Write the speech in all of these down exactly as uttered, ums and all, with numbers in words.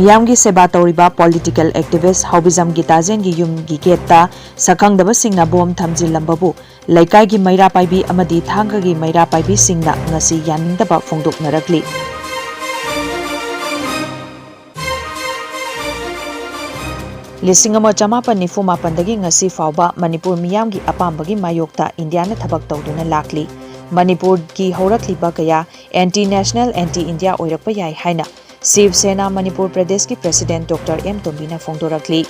ꯃꯤꯌꯥꯝꯒꯤ ꯁꯦꯕꯥ ꯇꯧꯔꯤꯕ political activist ꯍꯥꯎꯕꯤꯖꯝ ꯒꯤꯇꯥꯖꯦꯟꯒꯤ ꯌꯨꯝꯒꯤ ꯒꯦꯠꯇ ꯁꯛꯈꯪꯗꯕꯁꯤꯡꯅ ꯕꯣꯝ ꯊꯝꯖꯤꯜꯂꯝꯕꯕꯨ ꯂꯩꯀꯥꯏꯒꯤ ꯃꯩꯔꯥ ꯄꯥꯏꯕꯤ ꯑꯃꯗꯤ ꯊꯥꯡꯒꯒꯤ ꯃꯩꯔꯥ ꯄꯥꯏꯕꯤꯁꯤꯡꯅ ꯉꯁꯤ ꯌꯥꯅꯤꯡꯗꯕ ꯐꯣꯡꯗꯣꯛꯅꯔꯛꯂꯤ꯫ ꯂꯤꯁꯤꯡ ꯑꯃ ꯆꯃꯥꯄꯟ ꯅꯤꯐꯨ ꯃꯥꯄꯟꯗꯒꯤ ꯉꯁꯤ ꯐꯥꯎꯕ ꯃꯅꯤꯄꯨꯔ ꯃꯤꯌꯥꯝꯒꯤ ꯑꯄꯥꯝꯕꯒꯤ ꯃꯥꯌꯣꯛꯇ ꯏꯟꯗꯤꯌꯥꯅ ꯊꯕꯛ ꯇꯧꯗꯨꯅ ꯂꯥꯛꯂꯤ꯫ ꯃꯅꯤꯄꯨꯔꯒꯤ ꯍꯧꯔꯛꯂꯤꯕ ꯀꯌꯥ anti national, anti India ꯑꯣꯏꯔꯛꯄ ꯌꯥꯏ ꯍꯥꯏꯅ ꯁꯤꯕ ꯁꯦꯅꯥ ꯃꯅꯤꯄꯨꯔ ꯄ꯭ꯔꯗꯦꯁꯀꯤ president Doctor ꯑꯦꯝ ꯇꯣꯝꯕꯤꯅ ꯐꯣꯡꯗꯣꯔꯛꯂꯤ꯫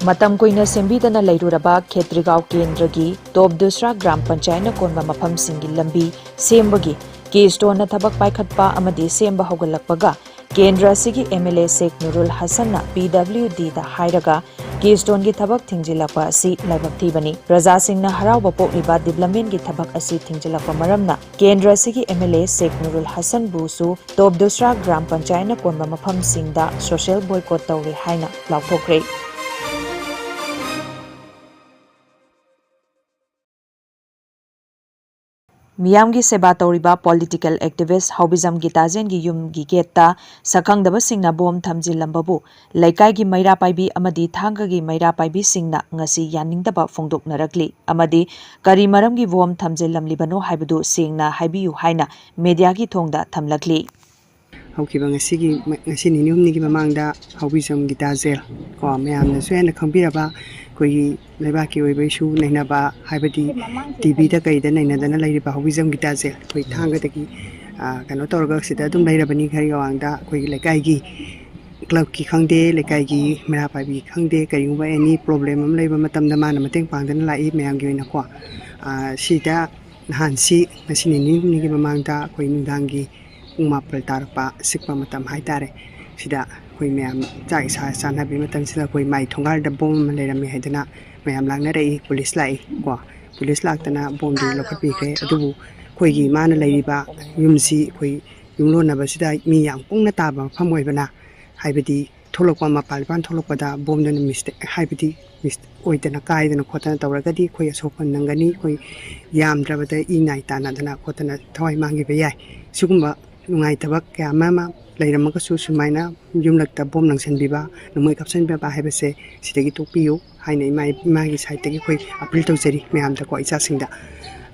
ꯃꯇꯝ ꯀꯨꯏꯅ ꯁꯦꯝꯕꯤꯗꯅ ꯂꯩꯔꯨꯔꯕ ꯈꯦꯇ꯭ꯔꯤꯒꯥꯎ ꯀꯦꯟꯗ꯭ꯔꯒꯤ ꯇꯣꯞ ꯗꯨꯁ꯭ꯔꯥ ꯒ꯭ꯔꯥꯝ ꯄꯟꯆꯥꯌꯠꯅ ꯀꯣꯟꯕ ꯃꯐꯝꯁꯤꯡꯒꯤ ꯂꯝꯕꯤ ꯁꯦꯝꯕꯒꯤ ꯀꯦ ꯁ꯭ꯇꯣꯟꯅ ꯊꯕꯛ ꯄꯥꯏꯈꯠꯄ ꯑꯃꯗꯤ ꯁꯦꯝꯕ ꯍꯧꯒꯠꯂꯛꯄꯒ ꯀꯦꯟꯗ꯭ꯔ ꯑꯁꯤꯒꯤ MLA ꯁꯦꯈ ꯅꯨꯔꯨꯜ ꯍꯁꯟꯅ PWDꯗ ꯍꯥꯏꯔꯒ ꯀꯦ ꯁ꯭ꯇꯣꯟꯒꯤ ꯊꯕꯛ ꯊꯤꯡꯖꯤꯜꯂꯛꯄ ꯑꯁꯤ ꯂꯥꯏꯕꯛ ꯊꯤꯕꯅꯤ꯫ ꯄ꯭ꯔꯖꯥꯁꯤꯡꯅ ꯍꯔꯥꯎꯕ ꯄꯣꯛꯂꯤꯕ developmentꯀꯤ ꯊꯕꯛ ꯑꯁꯤ ꯊꯤꯡꯖꯤꯜꯂꯛꯄ ꯃꯔꯝꯅ ꯀꯦꯟꯗ꯭ꯔ ꯑꯁꯤꯒꯤ MLA ꯁꯦꯈ ꯅꯨꯔꯨꯜ ꯍꯁꯟꯕꯨꯁꯨ ꯇꯣꯞ ꯗꯨꯁ꯭ꯔꯥ ꯒ꯭ꯔꯥꯝ ꯄꯟꯆꯥꯌꯠꯅ ꯀꯣꯟꯕ ꯃꯐꯝꯁꯤꯡꯗ social boycott ꯇꯧꯔꯦ ꯍꯥꯏꯅ ꯂꯥꯎꯊꯣꯛꯈ꯭ꯔꯦ꯫ ꯃꯤꯌꯥꯝꯒꯤ ꯁꯦꯕꯥ ꯇꯧꯔꯤꯕ political activist ꯍꯥꯎꯕꯤꯖꯝ ꯒꯤꯇꯥꯖꯦꯟꯒꯤ ꯌꯨꯝꯒꯤ ꯒꯦꯠꯇ ꯁꯛꯈꯪꯗꯕꯁꯤꯡꯅ ꯕꯣꯝ ꯊꯝꯖꯤꯜꯂꯝꯕꯕꯨ ꯂꯩꯀꯥꯏꯒꯤ ꯃꯩꯔꯥ ꯄꯥꯏꯕꯤ ꯑꯃꯗꯤ ꯊꯥꯡꯒꯒꯤ ꯃꯩꯔꯥ ꯄꯥꯏꯕꯤꯁꯤꯡꯅ ꯉꯁꯤ ꯌꯥꯅꯤꯡꯗꯕ ꯐꯣꯡꯗꯣꯛꯅꯔꯛꯂꯤ ꯑꯃꯗꯤ ꯀꯔꯤ ꯃꯔꯝꯒꯤ ꯕꯣꯝ ꯊꯝꯖꯤꯜꯂꯝꯂꯤꯕꯅꯣ ꯍꯥꯏꯕꯗꯨ ꯁꯦꯡꯅ ꯍꯥꯏꯕꯤꯌꯨ ꯍꯥꯏꯅ mediaꯒꯤ ꯊꯣꯡꯗ ꯊꯝꯂꯛꯂꯤ꯫ ꯍꯧꯈꯤꯕ ꯉꯁꯤꯒꯤ, ꯉꯁꯤ ꯅꯤꯅꯤ ꯍꯨꯝꯅꯤꯒꯤ ꯃꯃꯥꯡꯗ ꯍꯥꯎꯕꯤꯖꯝ ꯒꯤꯇꯥ ꯖꯦꯜ ꯀꯣ, ꯃꯌꯥꯝꯅꯁꯨ ꯍꯦꯟꯅ ꯈꯪꯕꯤꯔꯕ ꯑꯩꯈꯣꯏꯒꯤ ꯂꯩꯕꯥꯛꯀꯤ ꯑꯣꯏꯕ issue ꯅꯩꯅꯕ, ꯍꯥꯏꯕꯗꯤ TVꯗ ꯀꯩꯗ ꯅꯩꯅꯗꯅ ꯂꯩꯔꯤꯕ ꯍꯥꯎꯕꯤꯖꯝ ꯒꯤꯇꯥ ꯖꯦꯜ, ꯑꯩꯈꯣꯏ ꯊꯥꯡꯒꯗꯒꯤ, ꯑ, ꯀꯩꯅꯣ ꯇꯧꯔꯒ ꯁꯤꯗ ꯑꯗꯨꯝ ꯂꯩꯔꯕꯅꯤ ꯈꯔꯒꯤ ꯃꯃꯥꯡꯗ꯫ ꯑꯩꯈꯣꯏꯒꯤ ꯂꯩꯀꯥꯏꯒꯤ clubꯀꯤ ꯈꯪꯗꯦ, ꯂꯩꯀꯥꯏꯒꯤ ꯃꯩꯔꯥ ꯄꯥꯏꯕꯤ ꯈꯪꯗꯦ, ꯀꯔꯤꯒꯨꯝꯕ any problem ꯑꯃ ꯂꯩꯕ ꯃꯇꯝꯗ ꯃꯥꯅ ꯃꯇꯦꯡ ꯄꯥꯡꯗꯅ ꯂꯥꯛꯏ ꯃꯌꯥꯝꯒꯤ ꯑꯣꯏꯅꯀꯣ꯫ ꯑ, ꯁꯤꯗ ꯅꯍꯥꯟꯁꯤ, ꯉꯁꯤ ꯅꯤꯅꯤ ꯍꯨꯝꯅꯤꯒꯤ ꯃꯃꯥꯡꯗ ꯑꯩꯈꯣꯏ ꯅꯨꯡꯗꯥꯡꯒꯤ ꯄꯨꯡ ꯃꯥꯄꯜ ꯇꯥꯔꯛꯄ, ꯆꯤꯛꯄ ꯃꯇꯝ ꯍꯥꯏꯇꯥꯔꯦ, ꯁꯤꯗ ꯑꯩꯈꯣꯏ ꯃꯌꯥꯝ ꯆꯥꯛ ꯏꯁꯥ ꯆꯥꯅꯕꯒꯤ ꯃꯇꯝꯁꯤꯗ ꯑꯩꯈꯣꯏ ꯃꯥꯏ ꯊꯣꯡꯒꯥꯜꯗ ꯕꯣꯝ ꯑꯃ ꯂꯩꯔꯝꯃꯦ ꯍꯥꯏꯗꯅ ꯃꯌꯥꯝ ꯂꯥꯡꯅꯔꯛꯏ꯫ ꯄꯨꯂꯤꯁ ꯂꯥꯛꯏ ꯀꯣ, ꯄꯨꯂꯤꯁ ꯂꯥꯛꯇꯅ ꯕꯣꯝꯗꯨ ꯂꯧꯈꯠꯄꯤꯈ꯭ꯔꯦ꯫ ꯑꯗꯨꯕꯨ ꯑꯩꯈꯣꯏꯒꯤ ꯃꯥꯅ ꯂꯩꯔꯤꯕ ꯌꯨꯝꯁꯤ ꯑꯩꯈꯣꯏ ꯌꯨꯝꯂꯣꯟꯅꯕꯁꯤꯗ ꯃꯤ ꯌꯥꯝ ꯀꯨꯡꯅ ꯇꯥꯕ ꯃꯐꯝ ꯑꯣꯏꯕꯅ, ꯍꯥꯏꯕꯗꯤ ꯊꯣꯛꯂꯛꯄ, ꯃꯄꯥꯟ ꯏꯄꯥꯟ ꯊꯣꯛꯂꯛꯄꯗ ꯕꯣꯝꯗꯨꯅ ꯃꯤꯁꯇꯦꯛ, ꯍꯥꯏꯕꯗꯤ ꯃꯤꯁ-, ꯑꯣꯏꯗꯅ ꯀꯥꯏꯗꯅ ꯈꯣꯠꯇꯅ ꯇꯧꯔꯒꯗꯤ ꯑꯩꯈꯣꯏ ꯑꯁꯣꯛꯄ ꯅꯪꯒꯅꯤ꯫ ꯑꯩꯈꯣꯏ ꯌꯥꯝꯗ꯭ꯔꯕꯗ ꯏ ꯅꯥꯏ ꯇꯥꯟꯅꯗꯅ ꯈꯣꯠꯇꯅ ꯊꯋꯥꯏ ꯃꯥꯡꯈꯤꯕ ꯌꯥꯏ꯫ ꯁꯤꯒꯨꯝꯕ ꯅꯨꯡꯉꯥꯏꯇꯕ ꯀꯌꯥ ꯑꯃ ꯑꯃ ꯂꯩꯔꯝꯃꯒꯁꯨ, ꯁꯨꯃꯥꯏꯅ ꯌꯨꯝꯂꯛꯇ ꯕꯣꯝ ꯂꯪꯁꯟꯕꯤꯕ, ꯅꯣꯡꯃꯩ ꯀꯥꯞꯁꯟꯕꯤꯕ ꯍꯥꯏꯕꯁꯦ ꯁꯤꯗꯒꯤ ꯇꯣꯛꯄꯤꯌꯨ ꯍꯥꯏꯅ ꯏꯃꯥ, ꯏꯃꯥꯒꯤ ꯁꯥꯏꯠꯇꯒꯤ ꯑꯩꯈꯣꯏ ꯑꯄꯤꯜ ꯇꯧꯖꯔꯤ ꯃꯌꯥꯝꯗꯀꯣ, ꯏꯆꯥꯁꯤꯡꯗ꯫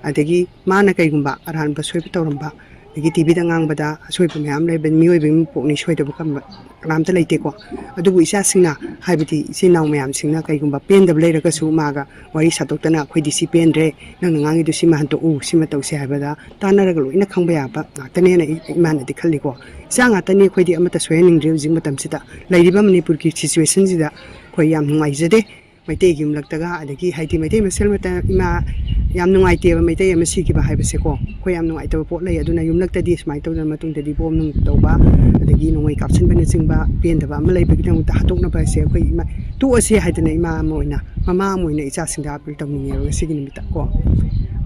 ꯑꯗꯒꯤ ꯃꯥꯅ ꯀꯩꯒꯨꯝꯕ ꯑꯔꯥꯟꯕ ꯁꯣꯏꯕ ꯇꯧꯔꯝꯕ, ꯑꯗꯒꯤ ꯇꯤꯚꯤꯗ ꯉꯥꯡꯕꯗ ꯑꯁꯣꯏꯕ ꯃꯌꯥꯝ ꯂꯩꯕ, ꯃꯤꯑꯣꯏꯕꯒꯤ ꯃꯄꯣꯛꯅꯤ, ꯁꯣꯏꯗꯕ ꯀꯝꯕ ꯀꯅꯥꯝꯇ ꯂꯩꯇꯦꯀꯣ꯫ ꯑꯗꯨꯕꯨ ꯏꯆꯥꯁꯤꯡꯅ, ꯍꯥꯏꯕꯗꯤ ꯏꯆꯤꯟ ꯏꯅꯥꯎ ꯃꯌꯥꯝꯁꯤꯡꯅ ꯀꯩꯒꯨꯝꯕ ꯄꯦꯟꯗꯕ ꯂꯩꯔꯒꯁꯨ ꯃꯥꯒ ꯋꯥꯔꯤ ꯁꯥꯗꯣꯛꯇꯅ, "ꯑꯩꯈꯣꯏꯗꯤ ꯁꯤ ꯄꯦꯟꯗ꯭ꯔꯦ, ꯅꯪꯅ ꯉꯥꯡꯉꯤꯗꯨ ꯁꯤꯃ ꯍꯟꯗꯣꯛꯎ, ꯁꯤꯃ ꯇꯧꯁꯦ" ꯍꯥꯏꯕꯗ ꯇꯥꯟꯅꯔꯒ ꯂꯣꯏꯅ ꯈꯪꯕ ꯌꯥꯕ ꯉꯥꯛꯇꯅꯦꯅ ꯑꯩ, ꯏꯃꯥꯅꯗꯤ ꯈꯜꯂꯤꯀꯣ꯫ ꯏꯆꯥ ꯉꯥꯛꯇꯅꯤ, ꯑꯩꯈꯣꯏꯗꯤ ꯑꯃꯠꯇ ꯁꯣꯏꯍꯟꯅꯤꯡꯗ꯭ꯔꯦ ꯍꯧꯖꯤꯛ ꯃꯇꯝꯁꯤꯗ꯫ ꯂꯩꯔꯤꯕ ꯃꯅꯤꯄꯨꯔꯒꯤ ꯁꯤꯆꯨꯋꯦꯁꯟꯁꯤꯗ ꯑꯩꯈꯣꯏ ꯌꯥꯝ ꯅꯨꯡꯉꯥꯏꯖꯗꯦ꯫ ꯃꯩꯇꯩꯒꯤ ꯌꯨꯝꯂꯛꯇꯒ, ꯑꯗꯒꯤ ꯍꯥꯏꯗꯤ ꯃꯩꯇꯩ ꯃꯁꯦꯜ ꯃꯇ-, ꯏꯃꯥ, ꯌꯥꯝ ꯅꯨꯡꯉꯥꯏꯇꯦꯕ ꯃꯩꯇꯩ ꯑꯃ ꯁꯤꯈꯤꯕ ꯍꯥꯏꯕꯁꯦꯀꯣ꯫ ꯑꯩꯈꯣꯏ ꯌꯥꯝ ꯅꯨꯡꯉꯥꯏꯇꯕ ꯄꯣꯠ ꯂꯩ꯫ ꯑꯗꯨꯅ ꯌꯨꯝꯂꯛꯇꯗꯤ ꯁꯨꯃꯥꯏꯅ ꯇꯧꯗꯅ ꯃꯇꯨꯡꯗꯗꯤ ꯕꯣꯝ ꯅꯨꯡ ꯇꯧꯕ, ꯑꯗꯒꯤ ꯅꯣꯡꯃꯩ ꯀꯥꯞꯁꯤꯟꯕꯅꯆꯤꯡꯕ ꯄꯦꯟꯗꯕ ꯑꯃ ꯂꯩꯕꯒꯤꯗꯃꯛꯇ ꯍꯥꯠꯇꯣꯛꯅꯕ ꯍꯥꯏꯁꯦ ꯑꯩꯈꯣꯏ ꯏꯃꯥ, ꯇꯣꯛꯑꯁꯦ ꯍꯥꯏꯗꯅ ꯏꯃꯥ ꯑꯃ ꯑꯣꯏꯅ, ꯃꯃꯥ ꯑꯃ ꯑꯣꯏꯅ ꯏꯆꯥꯁꯤꯡꯗ ꯑꯄꯤꯜ ꯇꯧꯅꯤꯡꯉꯦꯕ ꯉꯁꯤꯒꯤ ꯅꯨꯃꯤꯠꯇ ꯀꯣ꯫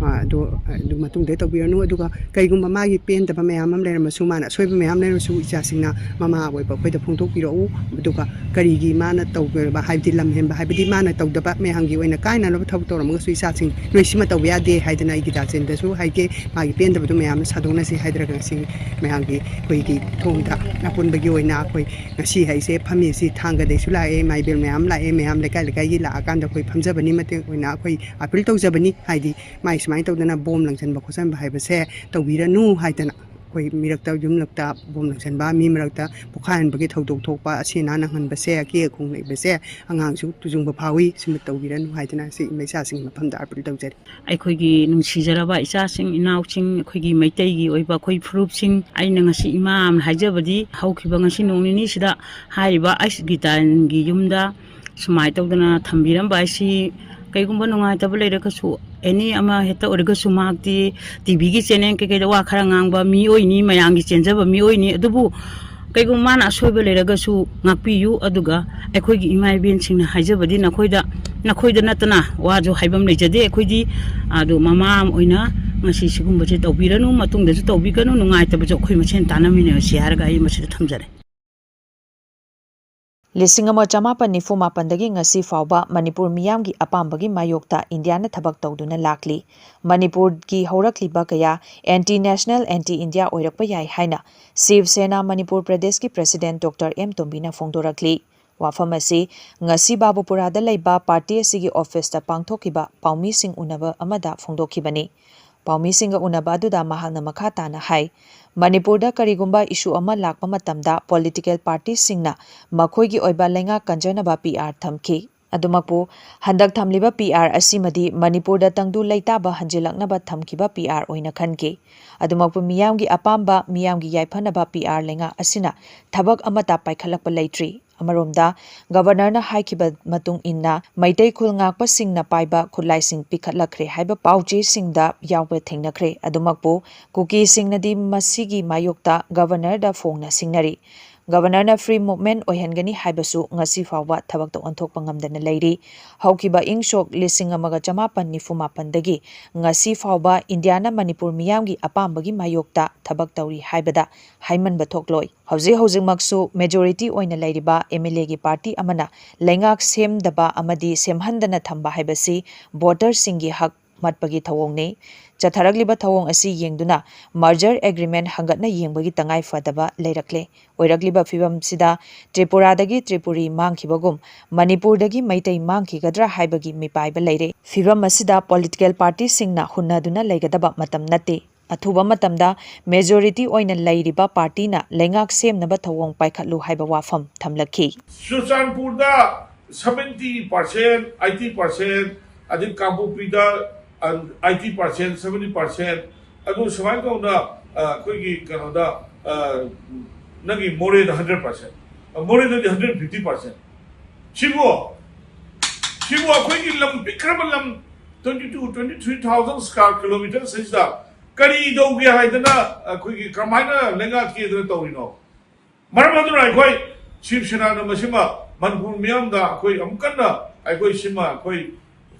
ꯑꯥ, ꯑꯗꯨ, ꯑꯗꯨ ꯃꯇꯨꯡꯗ ꯇꯧꯕꯤꯔꯅꯨ꯫ ꯑꯗꯨꯒ ꯀꯩꯒꯨꯝꯕ ꯃꯥꯒꯤ ꯄꯦꯟꯗꯕ ꯃꯌꯥꯝ ꯑꯃ ꯂꯩꯔꯝꯃꯁꯨ, ꯃꯥꯅ ꯑꯁꯣꯏꯕ ꯃꯌꯥꯝ ꯂꯩꯔꯝꯃꯁꯨ, ꯏꯆꯥꯁꯤꯡꯅ ꯃꯃꯥ ꯑꯣꯏꯕ ꯑꯩꯈꯣꯏꯗ ꯐꯣꯡꯗꯣꯛꯄꯤꯔꯛꯎ꯫ ꯑꯗꯨꯒ ꯀꯔꯤꯒꯤ ꯃꯥꯅ ꯇꯧꯈ꯭ꯔꯕ, ꯍꯥꯏꯕꯗꯤ ꯂꯝ ꯍꯦꯟꯕ, ꯍꯥꯏꯕꯗꯤ ꯃꯥꯅ ꯇꯧꯗꯕ ꯃꯌꯥꯝꯒꯤ ꯑꯣꯏꯅ ꯀꯥꯏꯅꯅꯕ ꯊꯕꯛ ꯇꯧꯔꯝꯃꯒꯁꯨ, ꯏꯆꯥꯁꯤꯡ, "ꯅꯣꯏ ꯁꯤꯃ ꯇꯧꯕ ꯌꯥꯗꯦ" ꯍꯥꯏꯗꯅ ꯑꯩꯒꯤ ꯗꯥꯆꯦꯟꯗꯁꯨ ꯍꯥꯏꯒꯦ, ꯃꯥꯒꯤ ꯄꯦꯟꯗꯕꯗꯨ ꯃꯌꯥꯝꯅ ꯁꯥꯗꯣꯛꯅꯁꯤ ꯍꯥꯏꯗ꯭ꯔꯒ ꯉꯁꯤ ꯃꯌꯥꯝꯒꯤ ꯑꯩꯈꯣꯏꯒꯤ ꯊꯣꯡꯗ ꯑꯄꯨꯟꯕꯒꯤ ꯑꯣꯏꯅ ꯑꯩꯈꯣꯏ ꯉꯁꯤ ꯍꯥꯏꯁꯦ ꯐꯝꯃꯤꯁꯤ ꯊꯥꯡꯒꯗꯩꯁꯨ ꯂꯥꯛꯑꯦ, ꯃꯥꯏꯕꯦꯜ ꯃꯌꯥꯝ ꯂꯥꯛꯑꯦ, ꯃꯌꯥꯝ ꯂꯩꯀꯥꯏ ꯂꯩꯀꯥꯏꯒꯤ ꯂꯥꯛꯑꯀꯥꯟꯗ ꯑꯩꯈꯣꯏ ꯐꯝꯖꯕꯅꯤ, ꯃꯇꯦꯡ ꯑꯣꯏꯅ ꯑꯩꯈꯣꯏ ꯑꯄꯤꯜ ꯇꯧꯖꯕꯅꯤ꯫ ꯍꯥꯏꯗꯤ ꯃꯥꯏ ꯁꯨꯃꯥꯏꯅ ꯇꯧꯗꯅ ꯕꯣꯝ ꯂꯪꯁꯟꯕ ꯈꯣꯠꯆꯟꯕ ꯍꯥꯏꯕꯁꯦ ꯇꯧꯕꯤꯔꯅꯨ ꯍꯥꯏꯗꯅ꯫ ꯑꯩꯈꯣꯏ ꯃꯤꯔꯛꯇ, ꯌꯨꯝꯂꯛꯇ ꯕꯣꯝ ꯂꯪꯁꯟꯕ, ꯃꯤ ꯃꯔꯛꯇ ꯄꯣꯈꯥꯏꯍꯟꯕꯒꯤ ꯊꯧꯗꯣꯛ ꯊꯣꯛꯄ, ꯑꯁꯤ ꯑꯅꯥ ꯅꯪꯍꯟꯕꯁꯦ, ꯑꯀꯤ ꯑꯈꯣꯡ ꯂꯩꯕꯁꯦ ꯑꯉꯥꯡꯁꯨ ꯇꯨꯖꯨꯡꯕ ꯐꯥꯎꯏ꯫ ꯁꯤꯃ ꯇꯧꯕꯤꯔꯅꯨ ꯍꯥꯏꯗꯅ ꯁꯤ ꯏꯃꯥ ꯏꯆꯥꯁꯤꯡꯒꯤ ꯃꯐꯝꯗ ꯑꯄꯤꯜ ꯇꯧꯖꯔꯤ꯫ ꯑꯩꯈꯣꯏꯒꯤ ꯅꯨꯡꯁꯤꯖꯔꯕ ꯏꯆꯥꯁꯤꯡ, ꯏꯅꯥꯎꯁꯤꯡ, ꯑꯩꯈꯣꯏꯒꯤ ꯃꯩꯇꯩꯒꯤ ꯑꯣꯏꯕ ꯑꯩꯈꯣꯏ ꯐꯨꯔꯨꯞꯁꯤꯡ, ꯑꯩꯅ ꯉꯁꯤ ꯏꯃꯥ ꯑꯃꯅ ꯍꯥꯏꯖꯕꯗꯤ, ꯍꯧꯈꯤꯕ ꯉꯁꯤ ꯅꯣꯡ ꯅꯤꯅꯤꯁꯤꯗ ꯍꯥꯏꯔꯤꯕ ꯑꯩꯁ ꯒꯤꯇꯥꯟꯒꯤ ꯌꯨꯝꯗ ꯁꯨꯃꯥꯏꯅ ꯇꯧꯗꯅ ꯊꯝꯕꯤꯔꯝꯕ ꯍꯥꯏꯁꯤ, ꯀꯩꯒꯨꯝꯕ ꯅꯨꯡꯉꯥꯏꯇꯕ ꯂꯩꯔꯒꯁꯨ, ꯑꯦꯅꯤ ꯑꯃ ꯍꯦꯛꯇ ꯑꯣꯏꯔꯒꯁꯨ, ꯃꯍꯥꯛꯇꯤ ꯇꯤꯚꯤꯒꯤ ꯆꯦꯅꯦꯜ ꯀꯩꯀꯩꯗ ꯋꯥ ꯈꯔ ꯉꯥꯡꯕ ꯃꯤꯑꯣꯏꯅꯤ, ꯃꯌꯥꯝꯒꯤ ꯆꯦꯟꯖꯕ ꯃꯤꯑꯣꯏꯅꯤ꯫ ꯑꯗꯨꯕꯨ ꯀꯩꯒꯨꯝꯕ ꯃꯥꯅ ꯑꯁꯣꯏꯕ ꯂꯩꯔꯒꯁꯨ ꯉꯥꯛꯄꯤꯌꯨ꯫ ꯑꯗꯨꯒ ꯑꯩꯈꯣꯏꯒꯤ ꯏꯃꯥ ꯏꯕꯦꯟꯁꯤꯡꯅ ꯍꯥꯏꯖꯕꯗꯤ, ꯅꯈꯣꯏꯗ, ꯅꯈꯣꯏꯗ ꯅꯠꯇꯅ ꯋꯥꯁꯨ ꯍꯥꯏꯐꯝ ꯂꯩꯖꯗꯦ ꯑꯩꯈꯣꯏꯗꯤ꯫ ꯑꯗꯨ ꯃꯃꯥ ꯑꯃ ꯑꯣꯏꯅ ꯉꯁꯤ ꯁꯤꯒꯨꯝꯕꯁꯦ ꯇꯧꯕꯤꯔꯅꯨ, ꯃꯇꯨꯡꯗꯁꯨ ꯇꯧꯕꯤꯒꯅꯨ, ꯅꯨꯡꯉꯥꯏꯇꯕꯁꯨ ꯑꯩꯈꯣꯏ ꯃꯁꯦꯟ ꯇꯥꯟꯅꯃꯤꯟꯅꯔꯁꯤ ꯍꯥꯏꯔꯒ ꯑꯩ ꯃꯁꯤꯗ ꯊꯝꯖꯔꯦ꯫ ꯂꯤꯁꯤꯡ ꯑꯃ ꯆꯃꯥꯄꯟ ꯅꯤꯐꯨ ꯃꯥꯄꯟꯗꯒꯤ ꯉꯁꯤ ꯐꯥꯎꯕ ꯃꯅꯤꯄꯨꯔ ꯃꯤꯌꯥꯝꯒꯤ ꯑꯄꯥꯝꯕꯒꯤ ꯃꯥꯌꯣꯛꯇ ꯏꯟꯗꯤꯌꯥꯅ ꯊꯕꯛ ꯇꯧꯗꯨꯅ ꯂꯥꯛꯂꯤ꯫ ꯃꯅꯤꯄꯨꯔꯒꯤ ꯍꯧꯔꯛꯂꯤꯕ ꯀꯌꯥ ꯑꯦꯟꯇꯤ ꯅꯦꯁꯅꯦꯜ, ꯑꯦꯟꯇꯤ ꯏꯟꯗꯤꯌꯥ ꯑꯣꯏꯔꯛꯄ ꯌꯥꯏ ꯍꯥꯏꯅ ꯁꯤꯕ ꯁꯦꯅꯥ ꯃꯅꯤꯄꯨꯔ ꯄ꯭ꯔꯗꯦꯁꯀꯤ ꯄ꯭ꯔꯁꯤꯗꯦꯟ ꯗꯣꯛꯇꯔ ꯑꯦꯝ ꯇꯣꯝꯕꯤꯅ ꯐꯣꯡꯗꯣꯔꯛꯂꯤ꯫ ꯋꯥꯐꯝ ꯑꯁꯤ ꯉꯁꯤ ꯕꯥꯕꯨꯄꯨꯔꯥꯗ ꯂꯩꯕ ꯄꯥꯔꯇꯤ ꯑꯁꯤꯒꯤ ꯑꯣꯐꯤꯁꯇ ꯄꯥꯡꯊꯣꯛꯈꯤꯕ ꯄꯥꯎꯃꯤꯁꯤꯡ ꯎꯅꯕ ꯑꯃꯗ ꯐꯣꯡꯗꯣꯛꯈꯤꯕꯅꯤ꯫ ꯄꯥꯎꯃꯤꯁꯤꯡꯒ ꯎꯅꯕ ꯑꯗꯨꯗ ꯃꯍꯥꯛꯅ ꯃꯈꯥ ꯇꯥꯅ ꯍꯥꯏ, ꯃꯅꯤꯄꯨꯔꯗ ꯀꯔꯤꯒꯨꯝꯕ ꯏꯁꯨ ꯑꯃ ꯂꯥꯛꯄ ꯃꯇꯝꯗ ꯄꯣꯂꯤꯇꯤꯀꯦꯜ ꯄꯥꯔꯇꯤꯁꯤꯡꯅ ꯃꯈꯣꯏꯒꯤ ꯑꯣꯏꯕ ꯂꯩꯉꯥꯛ ꯀꯟꯖꯅꯕ ꯄꯤ ꯑꯥꯔ ꯊꯝꯈꯤ꯫ ꯑꯗꯨꯃꯛꯄꯨ ꯍꯟꯗꯛ ꯊꯝꯂꯤꯕ ꯄꯤ ꯑꯥꯔ ꯑꯁꯤꯃꯗꯤ ꯃꯅꯤꯄꯨꯔꯗ ꯇꯪꯗꯨ ꯂꯩꯇꯥꯕ ꯍꯟꯖꯤꯜꯂꯛꯅꯕ ꯊꯝꯈꯤꯕ ꯄꯤ ꯑꯥꯔ ꯑꯣꯏꯅ ꯈꯟꯈꯤ꯫ ꯑꯗꯨꯃꯛꯄꯨ ꯃꯤꯌꯥꯝꯒꯤ ꯑꯄꯥꯝꯕ, ꯃꯤꯌꯥꯝꯒꯤ ꯌꯥꯏꯐꯅꯕ ꯄꯤ ꯑꯥꯔ ꯂꯩꯉꯥꯛ ꯑꯁꯤꯅ ꯊꯕꯛ ꯑꯃꯠꯇ ꯄꯥꯏꯈꯠꯂꯛꯄ ꯂꯩꯇ꯭ꯔꯤ꯫ ꯑꯃꯔꯣꯝꯗ, ꯒꯕꯔꯅꯔꯅ ꯍꯥꯏꯈꯤꯕ ꯃꯇꯨꯡ ꯏꯟꯅ ꯃꯩꯇꯩ ꯈꯨꯜ ꯉꯥꯛꯄꯁꯤꯡꯅ ꯄꯥꯏꯕ ꯈꯨꯠꯂꯥꯏꯁꯤꯡ ꯄꯤꯈꯠꯂꯛꯈ꯭ꯔꯦ ꯍꯥꯏꯕ ꯄꯥꯎꯆꯦꯁꯤꯡꯗ ꯌꯥꯎꯕ ꯊꯦꯡꯅꯈ꯭ꯔꯦ꯫ ꯑꯗꯨꯃꯛꯄꯨ ꯀꯨꯀꯤꯁꯤꯡꯅꯗꯤ ꯃꯁꯤꯒꯤ ꯃꯥꯌꯣꯛꯇ ꯒꯕꯔꯅꯔꯗ ꯐꯣꯡꯅ ꯁꯤꯡꯅꯔꯤ꯫ ꯒꯕꯔꯅꯔꯅ ꯐ꯭ꯔꯤ ꯃꯨꯚꯃꯦꯟꯠ ꯑꯣꯏꯍꯟꯒꯅꯤ ꯍꯥꯏꯕꯁꯨ ꯉꯁꯤ ꯐꯥꯎꯕ ꯊꯕꯛꯇ ꯑꯣꯟꯊꯣꯛꯄ ꯉꯝꯗꯅ ꯂꯩꯔꯤ꯫ ꯍꯧꯈꯤꯕ ꯏꯪ ꯁꯣꯛ ꯂꯤꯁꯤꯡ ꯑꯃꯒ ꯆꯃꯥꯄꯟ ꯅꯤꯐꯨ ꯃꯥꯄꯟꯗꯒꯤ ꯉꯁꯤ ꯐꯥꯎꯕ ꯏꯟꯗꯤꯌꯥꯅ ꯃꯅꯤꯄꯨꯔ ꯃꯤꯌꯥꯝꯒꯤ ꯑꯄꯥꯝꯕꯒꯤ ꯃꯥꯌꯣꯛꯇ ꯊꯕꯛ ꯇꯧꯔꯤ ꯍꯥꯏꯕꯗ ꯍꯥꯏꯃꯟꯕ ꯊꯣꯛꯂꯣꯏ꯫ ꯍꯧꯖꯤꯛ ꯍꯧꯖꯤꯛꯃꯛꯁꯨ ꯃꯦꯖꯣꯔꯤꯇꯤ ꯑꯣꯏꯅ ꯂꯩꯔꯤꯕ ꯑꯦꯝ ꯑꯦꯜ ꯑꯦꯒꯤ ꯄꯥꯔꯇꯤ ꯑꯃꯅ ꯂꯩꯉꯥꯛ ꯁꯦꯝꯗꯕ ꯑꯃꯗꯤ ꯁꯦꯝꯍꯟꯗꯅ ꯊꯝꯕ ꯍꯥꯏꯕꯁꯤ ꯚꯣꯇꯔꯁꯤꯡꯒꯤ ꯍꯛ ꯃꯠꯄꯒꯤ ꯊꯧꯑꯣꯡꯅꯤ꯫ ꯆꯠꯊꯔꯛꯂꯤꯕ ꯊꯧꯑꯣꯡ ꯑꯁꯤ ꯌꯦꯡꯗꯨꯅ ꯃꯔꯖꯔ ꯑꯦꯒ꯭ꯔꯤꯃꯦꯟꯠ ꯍꯪꯒꯠꯅ ꯌꯦꯡꯕꯒꯤ ꯇꯉꯥꯏ ꯐꯗꯕ ꯂꯩꯔꯛꯂꯦ꯫ ꯑꯣꯏꯔꯛꯂꯤꯕ ꯐꯤꯕꯝꯁꯤꯗ ꯇ꯭ꯔꯤꯄꯨꯔꯥꯗꯒꯤ ꯇ꯭ꯔꯤꯄꯨꯔꯤ ꯃꯥꯡꯈꯤꯕꯒꯨꯝ ꯃꯅꯤꯄꯨꯔꯗꯒꯤ ꯃꯩꯇꯩ ꯃꯥꯡꯈꯤꯒꯗ꯭ꯔꯥ ꯍꯥꯏꯕꯒꯤ ꯃꯤꯄꯥꯏꯕ ꯂꯩꯔꯦ꯫ ꯐꯤꯕꯝ ꯑꯁꯤꯗ ꯄꯣꯂꯤꯇꯤꯀꯦꯜ ꯄꯥꯔꯇꯤꯁꯤꯡꯅ ꯍꯨꯟꯅꯗꯨꯅ ꯂꯩꯒꯗꯕ ꯃꯇꯝ ꯅꯠꯇꯦ꯫ ꯑꯊꯨꯕ ꯃꯇꯝꯗ ꯃꯦꯖꯣꯔꯤꯇꯤ ꯑꯣꯏꯅ ꯂꯩꯔꯤꯕ ꯄꯥꯔꯇꯤꯅ ꯂꯩꯉꯥꯛ ꯁꯦꯝꯅꯕ ꯊꯧꯑꯣꯡ ꯄꯥꯏꯈꯠꯂꯨ ꯍꯥꯏꯕ ꯋꯥꯐꯝ ꯊꯝꯂꯛꯈꯤ꯫ ꯆꯨꯔꯆꯥꯟꯄꯨꯔꯗ seventy percent, eighty percent, ꯑꯗꯩ ꯀꯥꯡꯄꯣꯛꯄꯤꯗ eighty percent, seventy percent, ꯑꯗꯨ ꯁꯨꯃꯥꯏꯅ ꯇꯧꯅ ꯑ, ꯑꯩꯈꯣꯏꯒꯤ ꯀꯩꯅꯣꯗ ꯑ, ꯅꯪꯒꯤ ꯃꯣꯔꯦꯗ hundred percent, ꯃꯣꯔꯦꯗꯗꯤ hundred fifty percent꯫ ꯁꯤꯕꯨ ꯁꯤꯕꯨ ꯑꯩꯈꯣꯏꯒꯤ ꯂꯝ ꯄꯤꯛꯈ꯭ꯔꯕ ꯂꯝ twenty two, twenty three thousand square kilometers ꯁꯤꯗ ꯀꯔꯤ ꯇꯧꯒꯦ ꯍꯥꯏꯗꯅ ꯑꯩꯈꯣꯏꯒꯤ ꯀꯃꯥꯏꯅ ꯂꯩꯉꯥꯛꯀꯦꯗꯅ ꯇꯧꯔꯤꯅꯣ? ꯃꯔꯝ ꯑꯗꯨꯅ ꯑꯩꯈꯣꯏ ꯁꯤꯕ ꯁꯦꯅꯥꯅ ꯃꯁꯤꯃ ꯃꯅꯤꯄꯨꯔ ꯃꯤꯌꯥꯝꯗ ꯑꯩꯈꯣꯏ ꯑꯃꯨꯛ ꯀꯟꯅ ꯑꯩꯈꯣꯏ ꯁꯤꯃ ꯑꯩꯈꯣꯏ